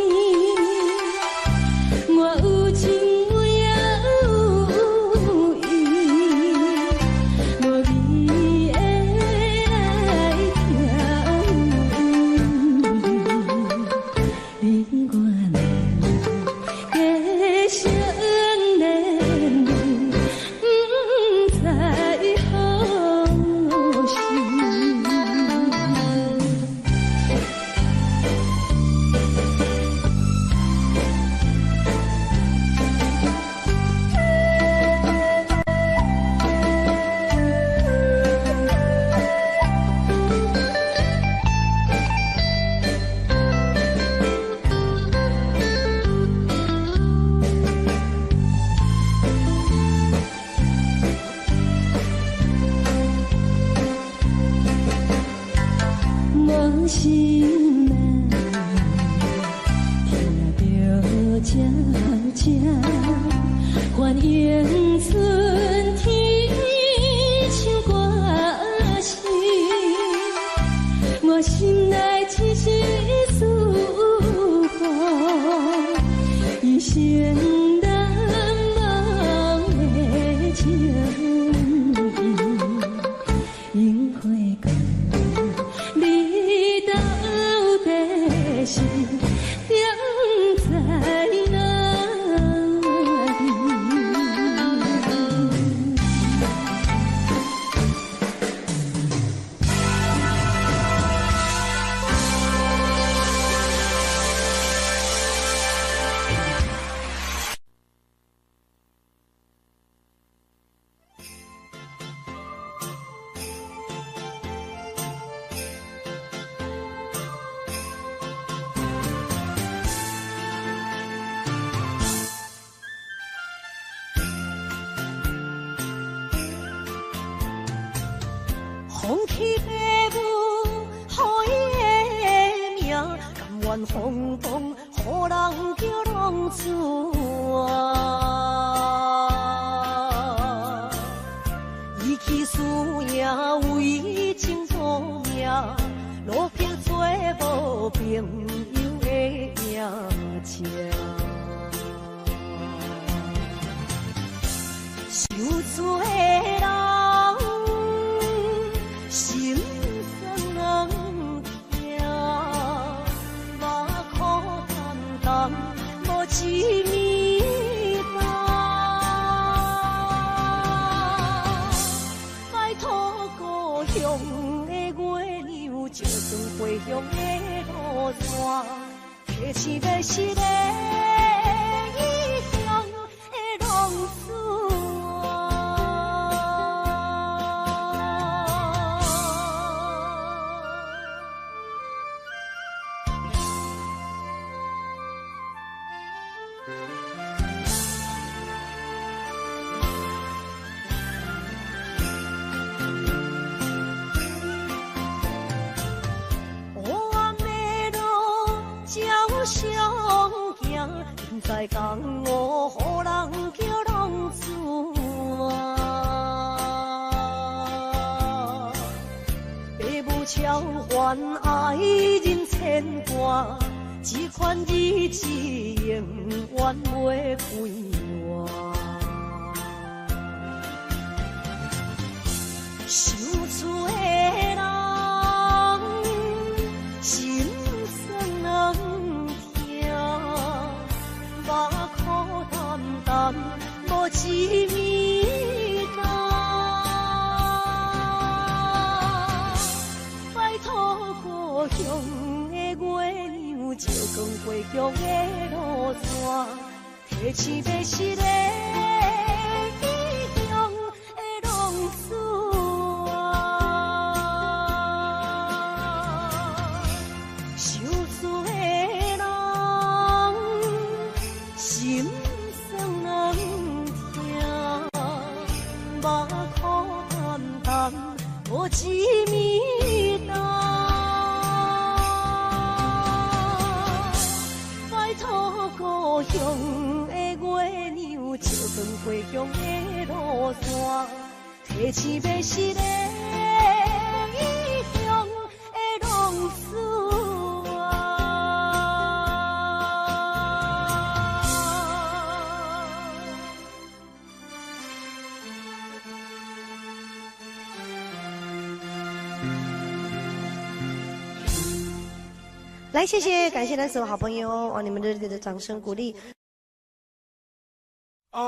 我有情我也有意，無味的來聽你我兩個相連，不知何時。我心內聽著這這，歡迎春天唱歌聲，我心內一絲思慕，一生難忘的情意，樱花光。你到底是踮在哪里？風起白霧，予伊的名，甘願風動，予人叫浪子啊。伊去输赢为情赌命，落魄做无朋友的赢者。受罪的人心酸软疼，目苦担当，无一暝担。拜托故乡的月娘，照算回乡的路线，提醒欲失的异乡的浪子啊。黑暗的路照相行，不知江湖予人叫浪子啊。爸母超凡爱人牵挂，这款日子永远袂快活。受罪的人心酸软疼，目苦担当，无一暝担。拜托故乡的月娘，照光回乡的路线，提醒欲失的异乡的浪子啊。受罪的人心酸软疼，目苦担当，无一暝担。拜托故乡的月娘，照光回乡的路线，提醒欲失的异乡的來，謝謝，感謝咱所有好朋友哦，你們熱烈的掌聲鼓勵。啊，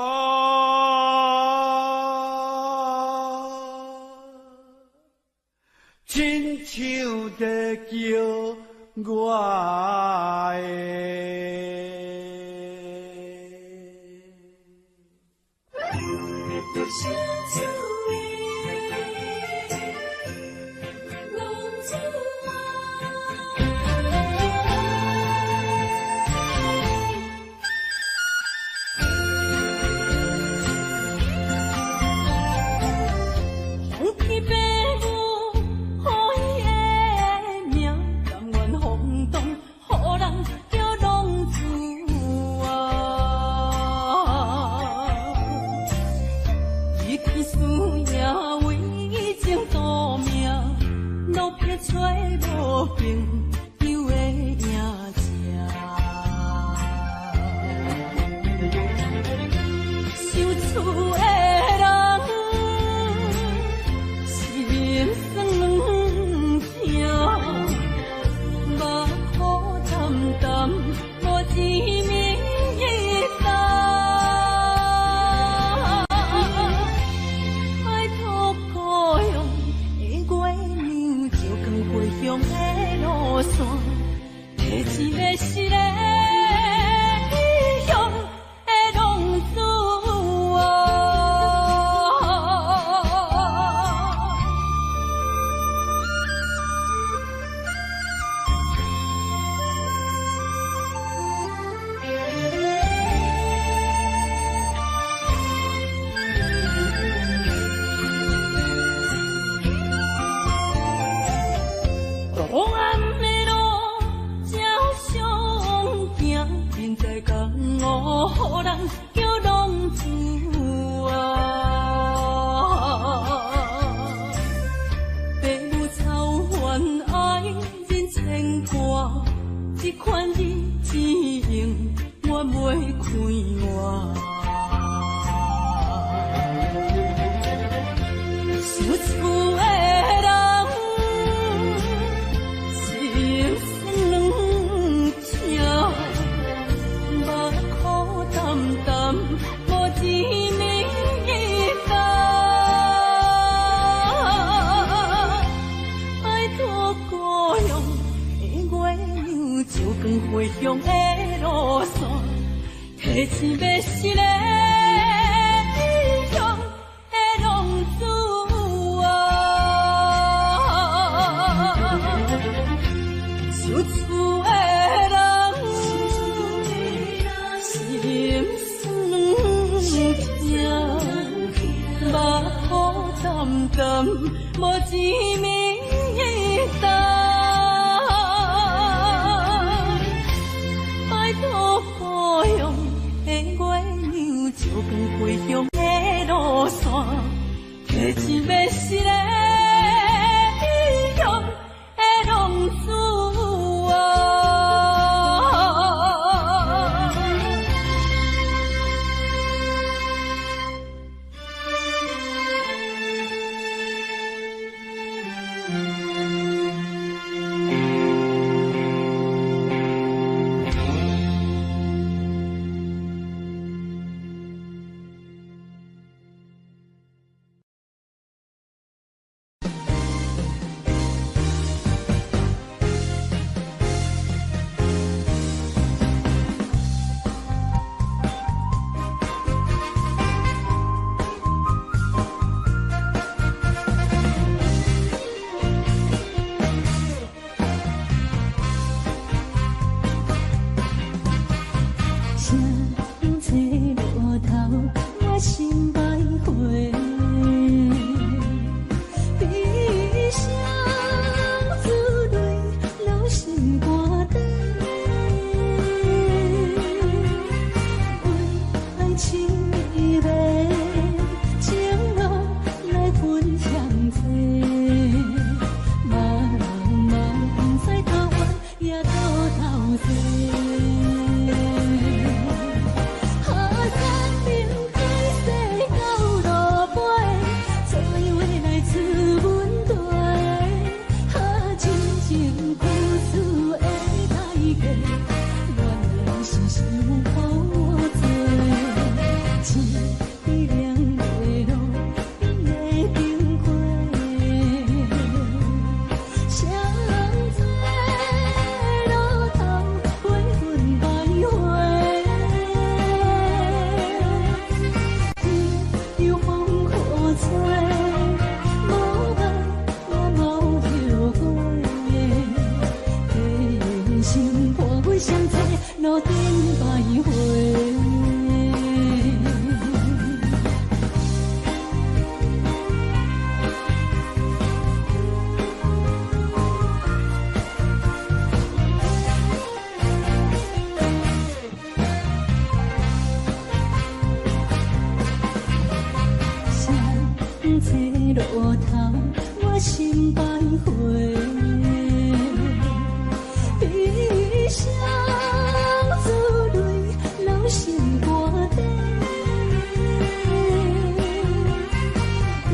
親像在叫我的。傷苦濟。凄涼的路邊的燈火，誰人坐路頭陪阮徘徊？天有風雨吹，無愛我無後悔。假人生伴阮相坐路頂徘徊。誰人坐路頭，我心徘徊。悲傷珠淚流心肝底，為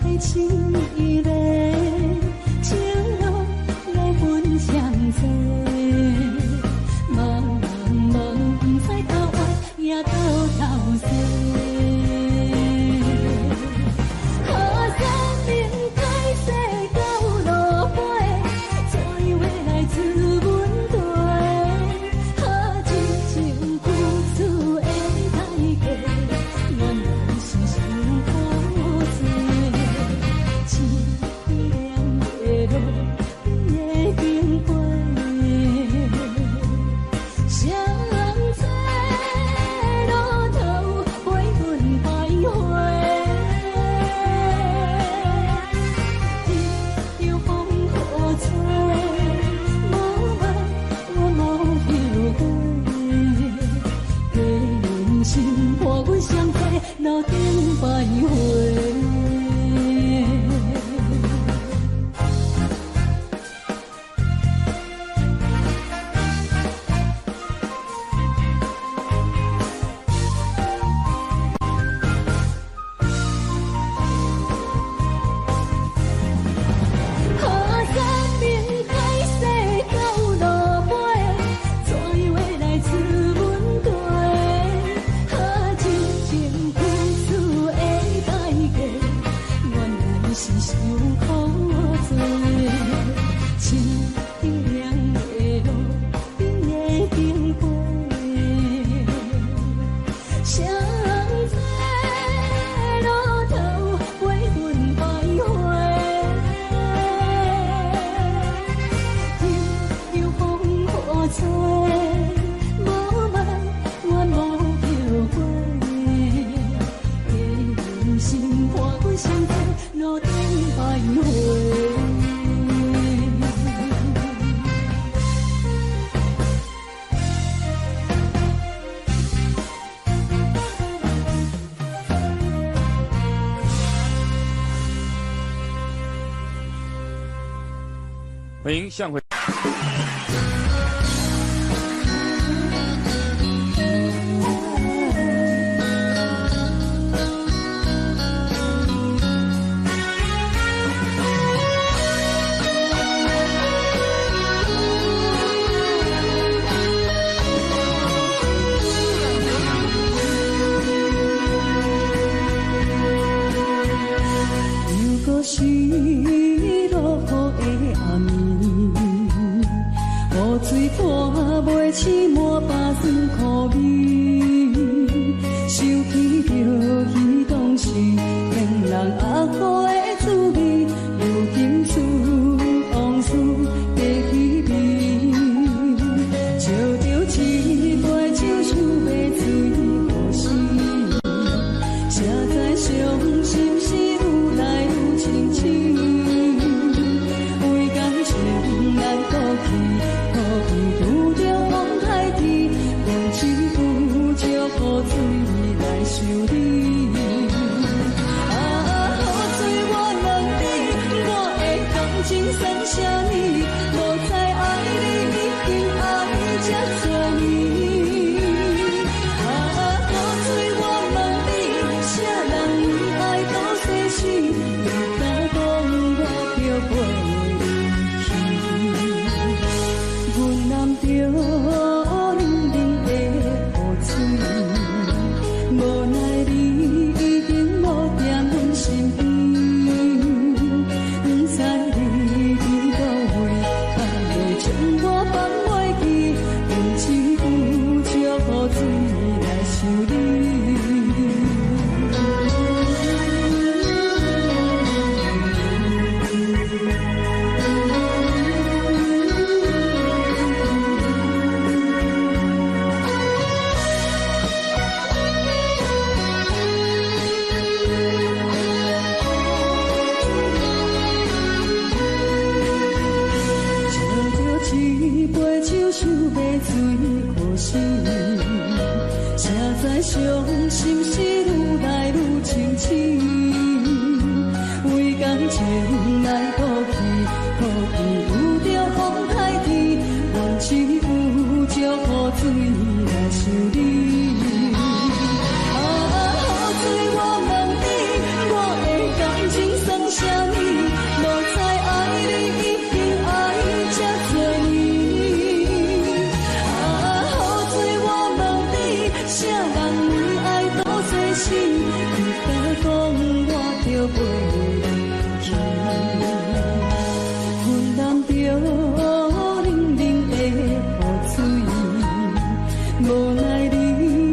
愛情依恋，情路來阮相坐。茫茫不知頭歪也倒頭西。河山明海西到路尾，怎樣會來自阮地？哈這情付出的代價，原來是傷苦濟。凄涼的路邊的燈火，誰人坐路頭陪阮徘徊？天有風雨吹，無愛我無後悔。假人生伴阮相坐路頂徘徊。河山明海西到路尾，怎樣會來自阮地？哈這情付出的代價，原來是傷苦濟。凄涼的路邊的燈火，誰人坐路頭陪阮徘徊？天有風雨吹，無愛我無後悔。假人生伴阮相坐路頂徘徊。歡迎向輝。又閣是落雨的暗暝，雨水泼袂醒滿腹酸苦味，想起著彼當時騙人阿好的滋味，如今思往事爬起味，照著一杯酒想欲醉予死，才知傷心事愈來愈清醒，為感情難過去，可比拄著風海天，用一句石雨水來想你。啊，雨水雨想欲水予死。谁知伤心事愈来愈清醒，为感情来赌气，苦比有著风太天，阮只有石雨水来想你。啊，雨水我问你，我的感情算啥物？无知爱你已经爱这多年。啊，雨水我问你，啥人为爱赌生死？你敢讲我著袂离去？阮淋著冷冷的雨水，无奈你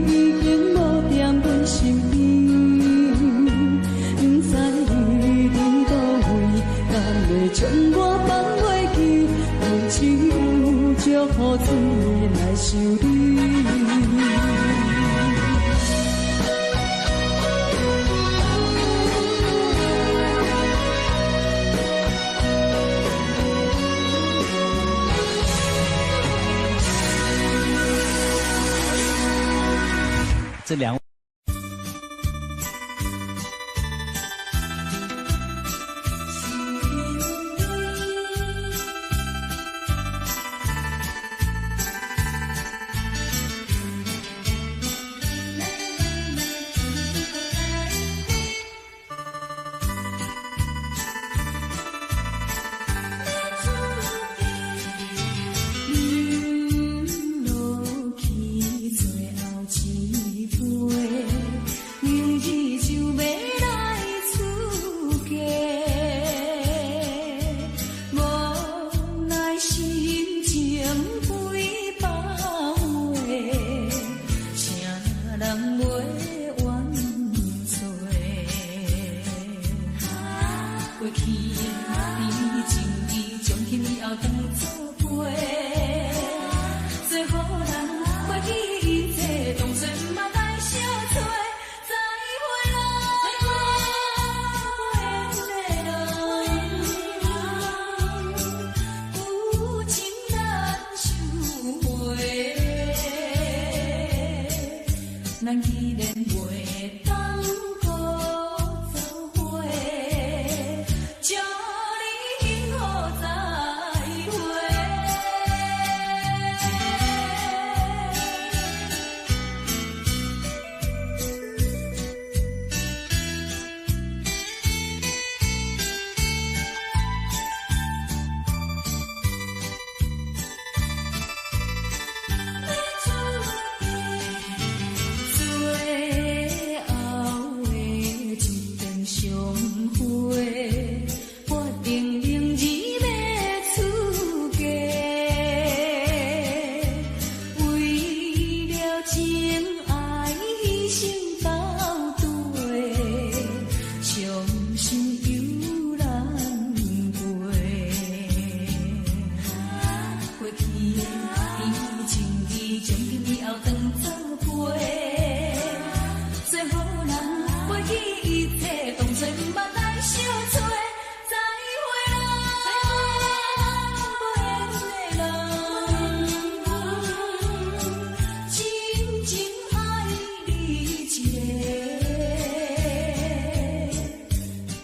已經無踮阮身邊，不知你佇佗位，敢會將我放袂記？阮只有石雨水來想你。這兩。饮落去最後一杯，明日就欲來出嫁，無奈心情幾百回，誰人袂怨罪？過去的甜情意，從今以後當作陪。做予人過去一切，當作毋捌來相找。再會啦，無緣的人，有情難收回。咱既然袂當閣做伙，祝你幸福再會。最後的一遍相會，決定明日欲出嫁。為了情愛犧牲斗地，傷心猶難過。過去的甜情意，從今以後當作陪。做予人過去一切，當作毋捌來相找。再會啦，無緣的人，真情愛你一個，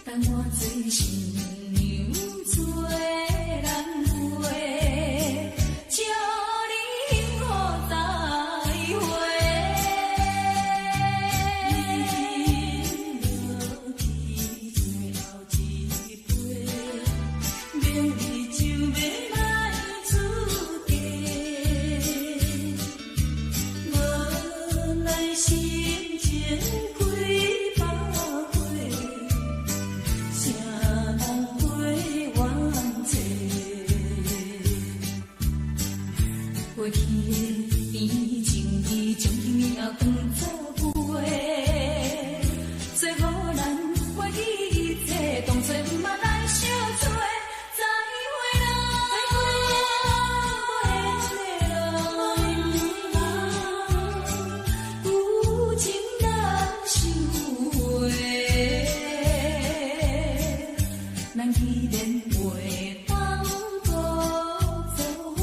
等我做新娘做人陪，祝你幸福再會。飲落去最後一杯，明日就欲來出嫁。無奈心情幾百回，誰人袂怨罪？過去的甜情意，從今以後當作陪。做予咱過去一切，當作毋捌來相找。再會啦，無緣的人，有情難收回。咱既然袂當閣做伙，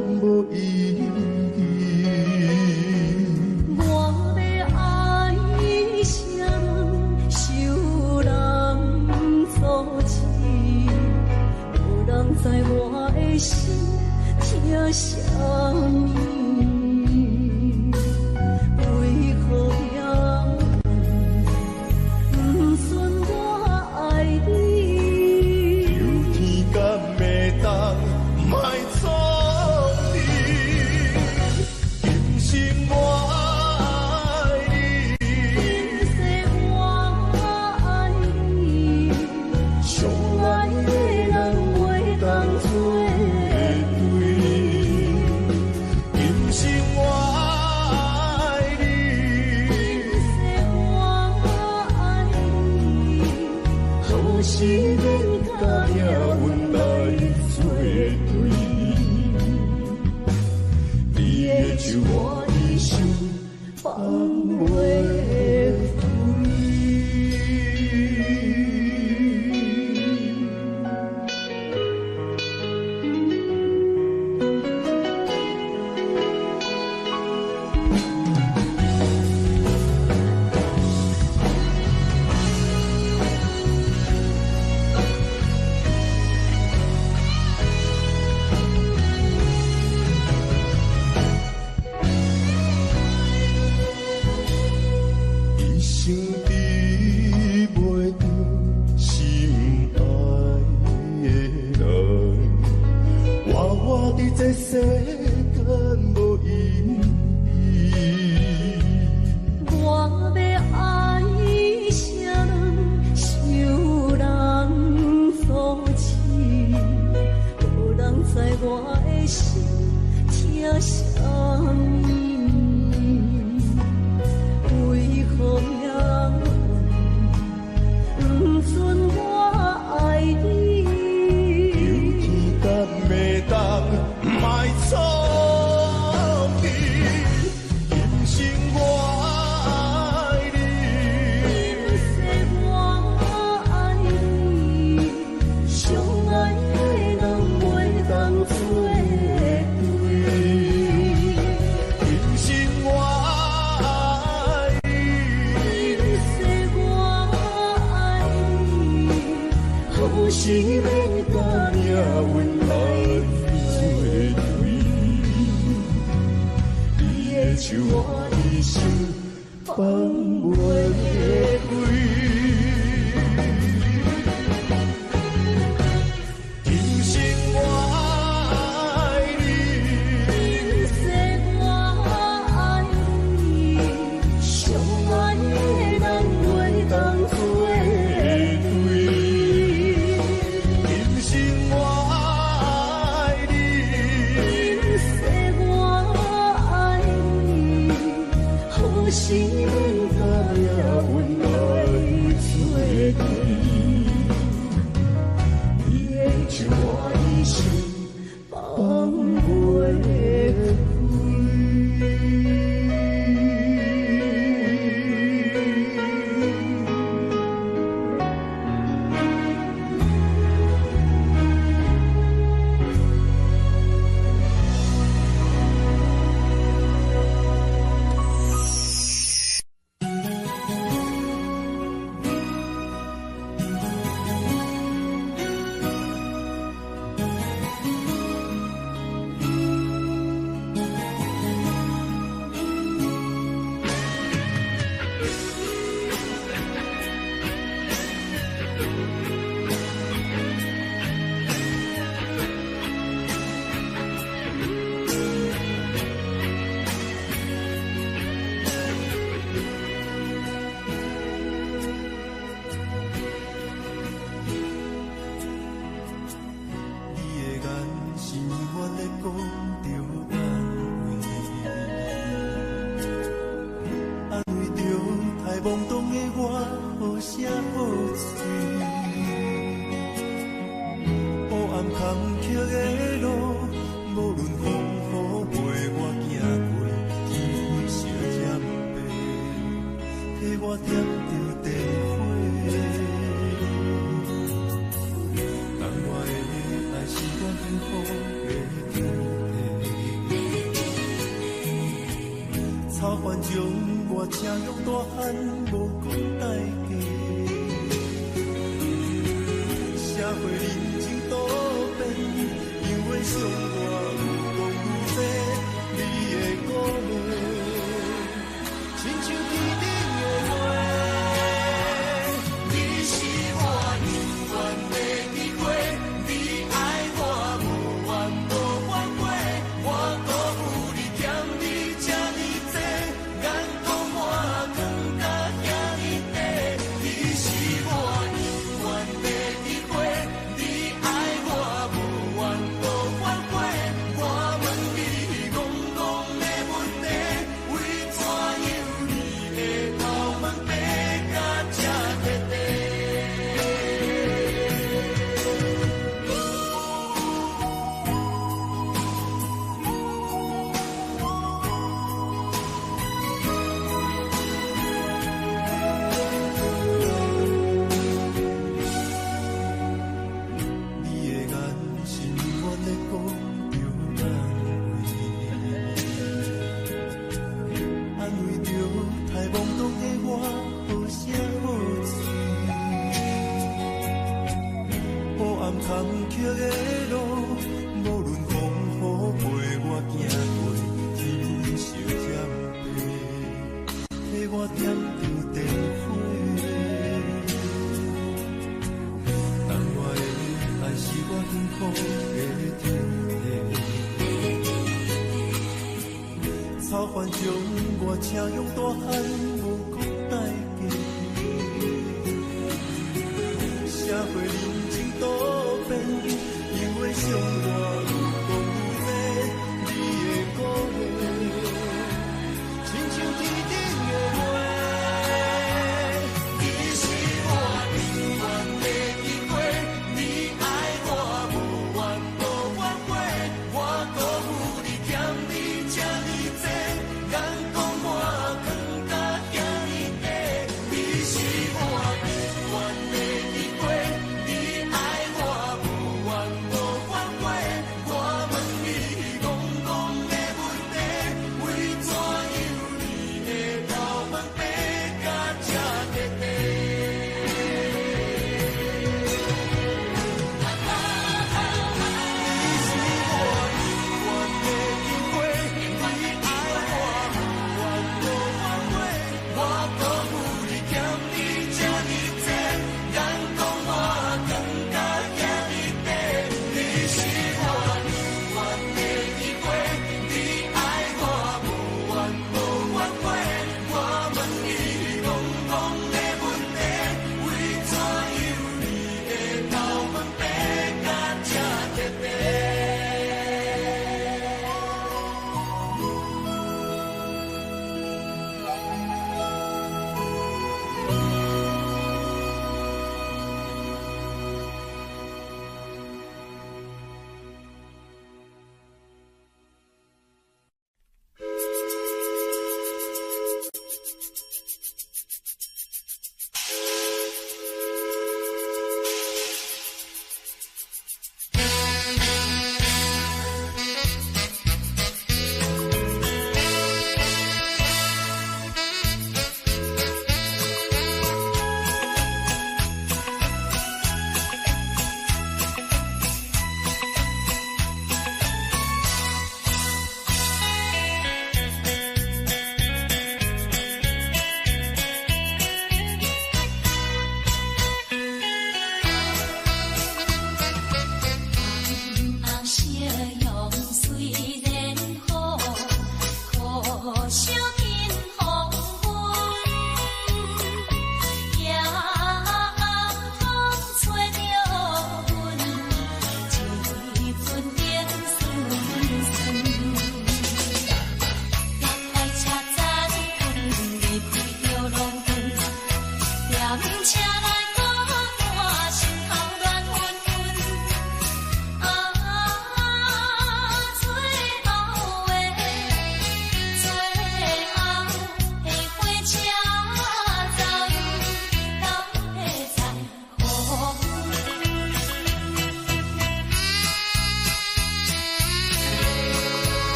無意義。我欲愛誰人，受人阻止，無人知我的心疼啥物。為何命運不准我愛你？求天敢會當莫創治，今生我愛你，今世我愛你，上愛的人袂當做對。今生我愛你，今世我愛你，何時免佮命運來做對？你的手我一生放袂開。一生得袂著心愛的人，活活佇這世間無意義。我欲愛誰人，受人阻止，無人知我的心疼啥物。為何命運不准我愛你？求天敢會當莫創治，今生我愛你，今世我愛你，上愛的人袂當做對。今生我愛你，今世我愛你，何時免佮命運來做對？你的手我一生放袂開。今生我愛你，今世我愛你，上愛的人袂當做對。今生我愛你，今世我愛你，何時免佮命運來做對？你的手我一生放袂開。你的眼神永遠咧講著安慰，安慰著太懵懂的我，好聲好喙。黑暗坎坷的路，無論風雨陪我行過，天色漸白，替我點著電火。當我的愛是我幸福的天地，凡將我車勇大漢，無講代價。社會人情多變，因為傷我愈講愈濟，你的鼓勵，親像天頂的月。你是我永遠的機會，你愛我無怨無反悔，我辜負你欠你這呢濟，眼光我藏甲遐呢短。你是我永遠的機會，你愛我無怨無反悔，我問你戇戇的問題，為怎樣你會頭毛白甲這徹底？你的眼神永遠咧講著安慰，安慰著太懵懂的我，好聲好喙。黑暗坎坷的路，無論風雨陪我行過，天色漸白，替我點著燈火。但我的愛是我幸福的天地。草原將我車勇大漢，無講代價。社會人情多變，因為傷我愈講愈濟，你的鼓勵，親像天頂的月。你是我永遠的機會，你愛我無怨無反悔，我辜負你欠你這呢濟，眼光我藏甲遐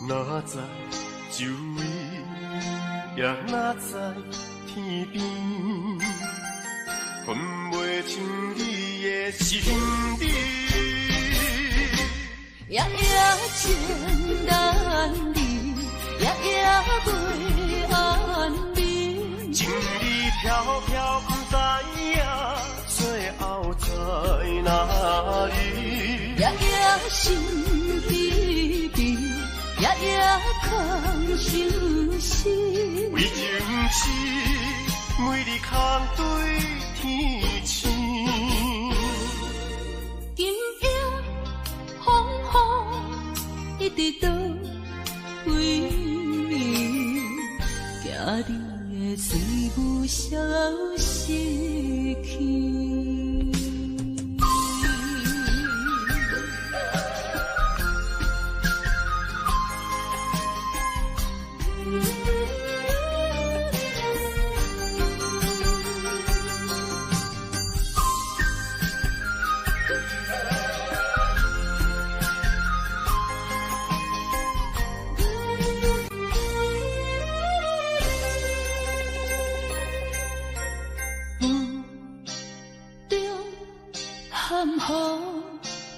哪知周圍，也哪知天邊，分袂清你的身边。夜夜情难离，夜夜袂安眠。情理飘飘，不知影最後在哪裡。夜夜心疲疲，夜夜空相思。為情痴，每日空對天星。今夜風雨一直倒位，惊你会随雾消失去。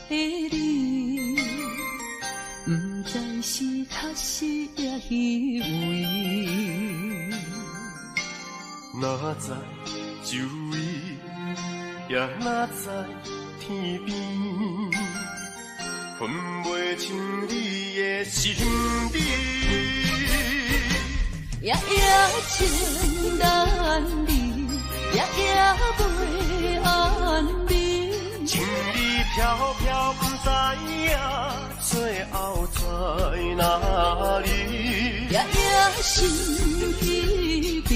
的你，不知是确实抑虚伪。哪知周围，也哪知天边，分袂清你的身边。夜夜情难离，夜夜袂安眠。情理飘飘，不知影最後在哪裡。夜夜心疲疲，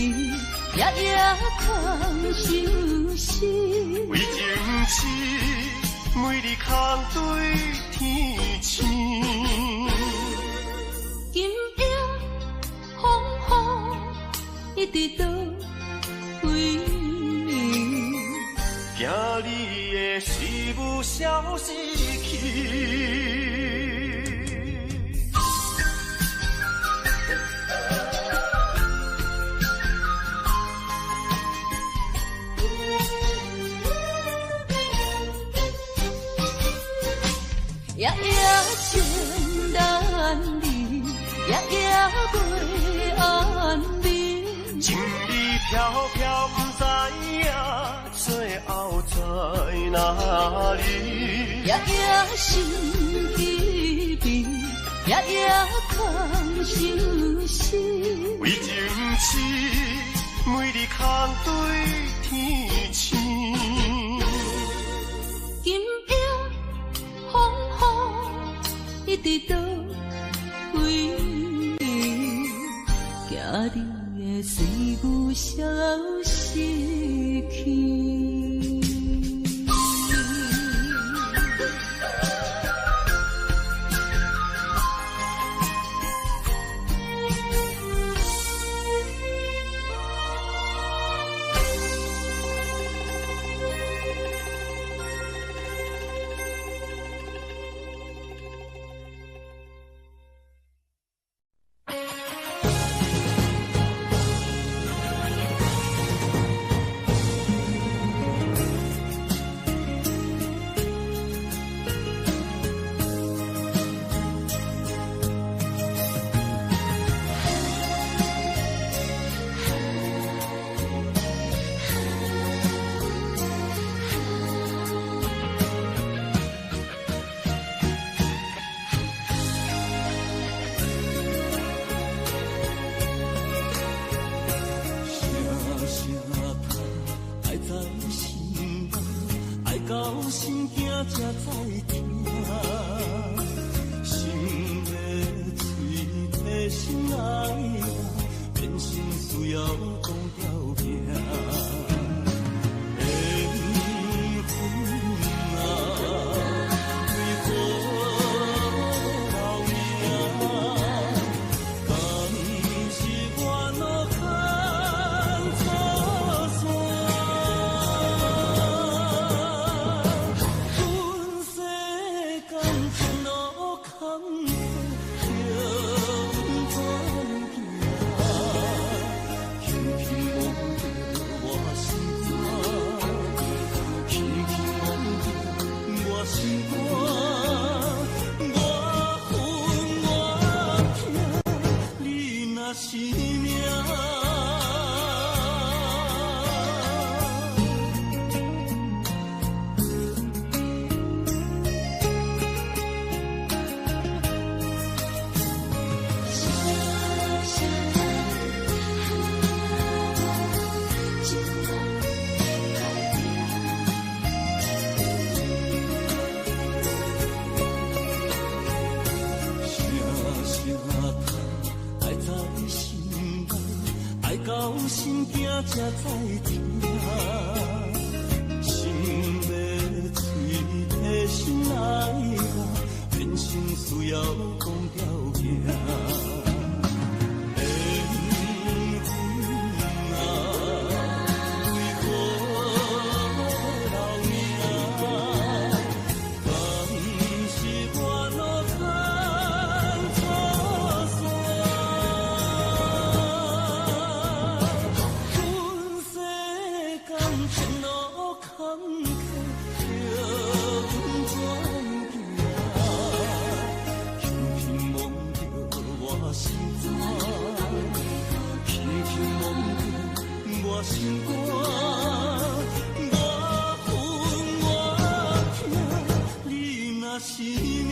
夜夜空相思。為情痴，每日空對天星。今夜風雨一直倒位，惊你的思雾消失去。夜夜情难离，夜夜袂安眠。情理飘飘，不知影最後在哪裡。夜夜心疲疲，夜夜空相思。為情痴，每日空對天星。今夜風雨一直倒位，惊你会随雾消失去。阮世间情路坎坷。肝，我恨我疼，你若是命。声声叹，爱在心内，爱到心惊才知疼。心欲碎，提心来啦，人生需要讲条件。缘分啊，为何留名？敢是我路牵错线？阮世间前路坎坷，叫阮怎行？轻轻摸著我心肝，轻轻摸著我心肝。我恨我疼，你若是命。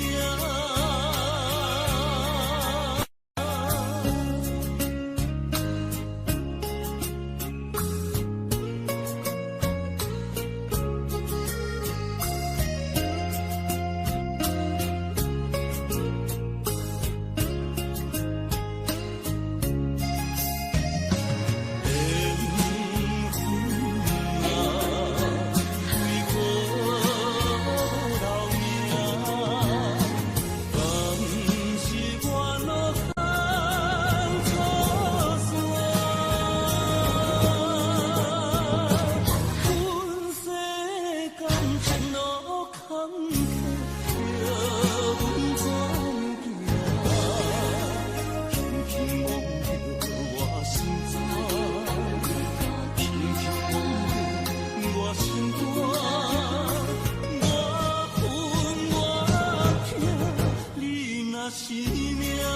缘分啊，为何留名？敢是我路牵错线？阮世间前路坎坷，叫阮怎行？轻轻摸著我心肝，轻轻摸著我心肝。我恨我疼，你若是命。我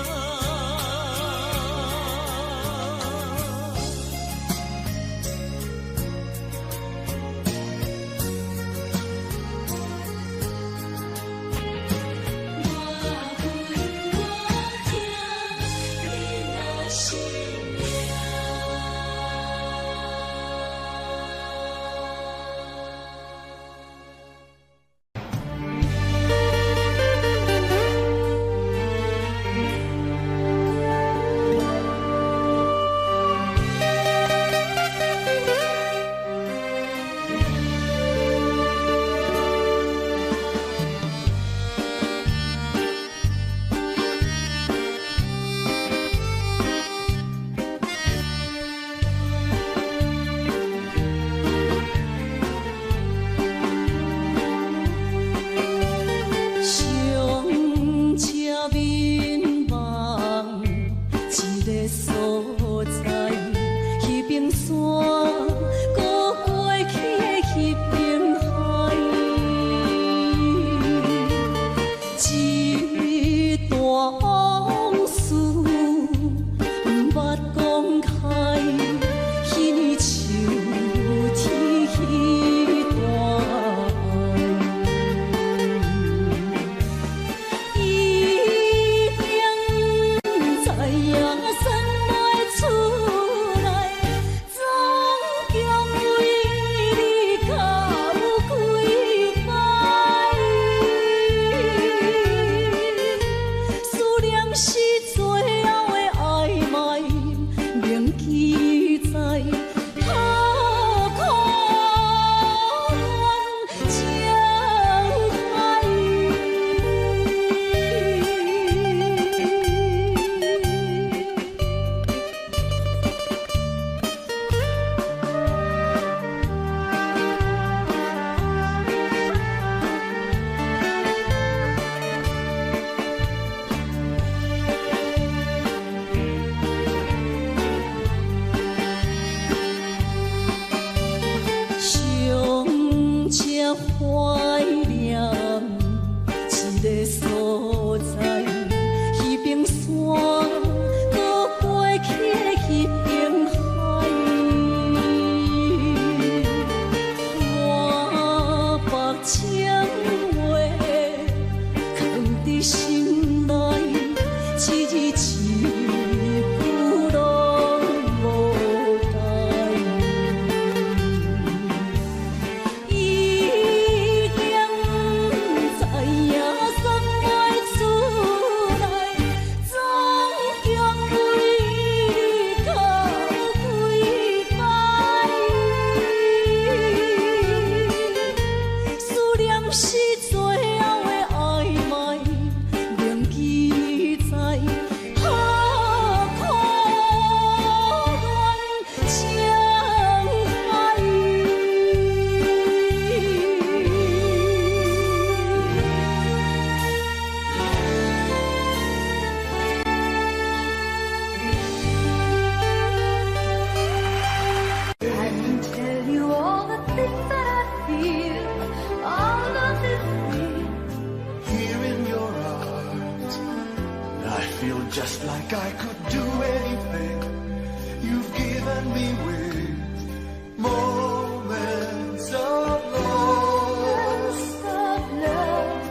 恨我疼，你若是命。Feel just like I could do anything. You've given me wings, moments of love,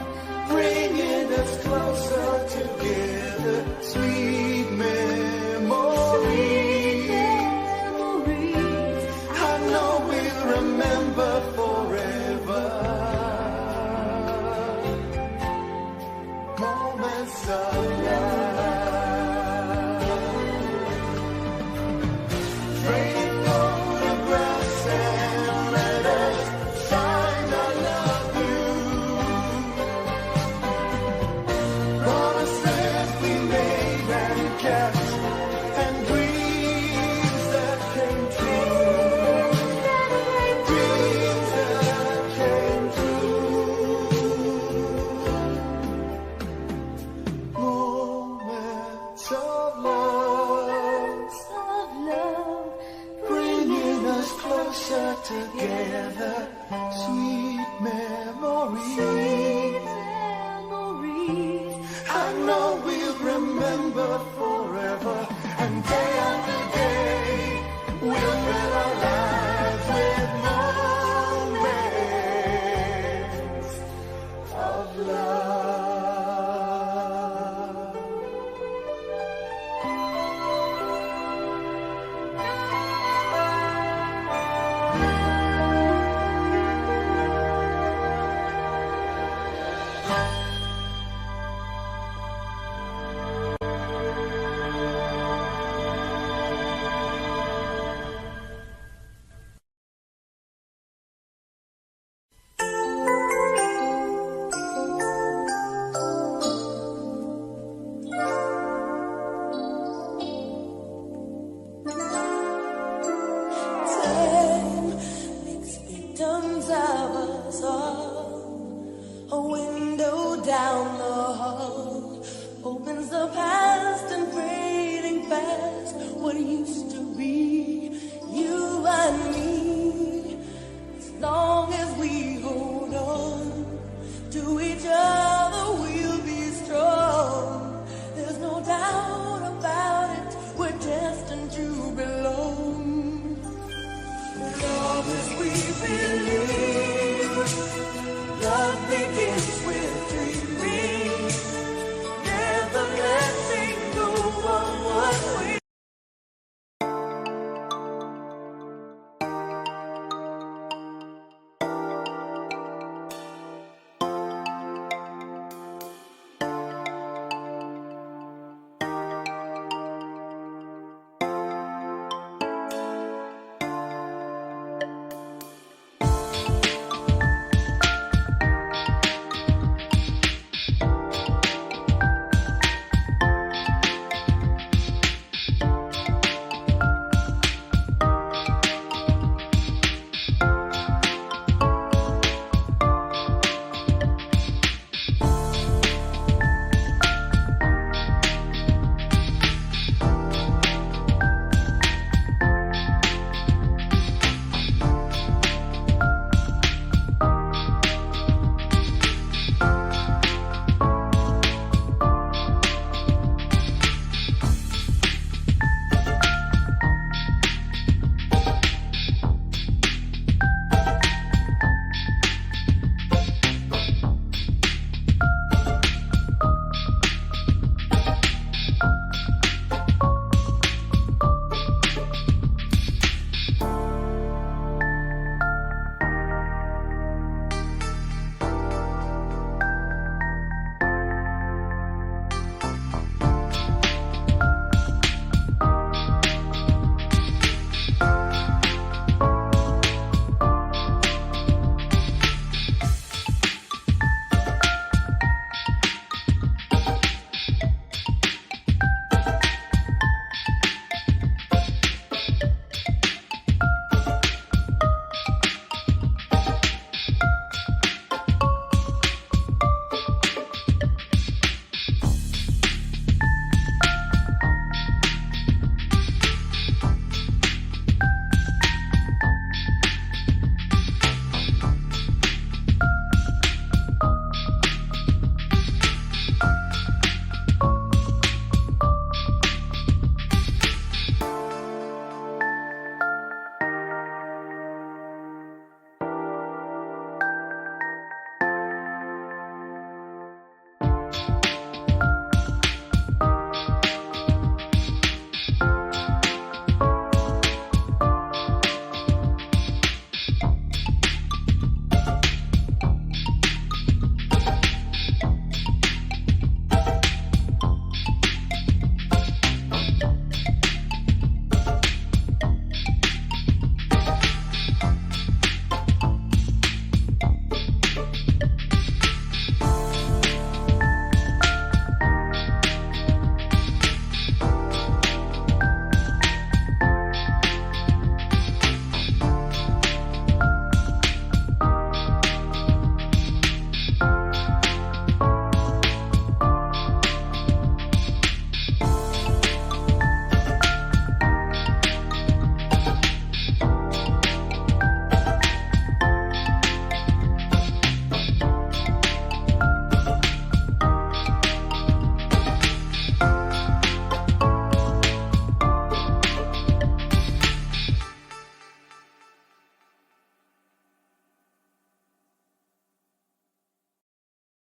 bringing us closer together. Sweet memories. I know we'll remember forever. Moments of love. Trading photographs and letters signed "I love you." Promises we made and kept, and dreams that came true. Dreams that came true. Moments of love, bringing us closer together. Sweet memories. I know we'll remember forever, and day after day we'll fill our lives.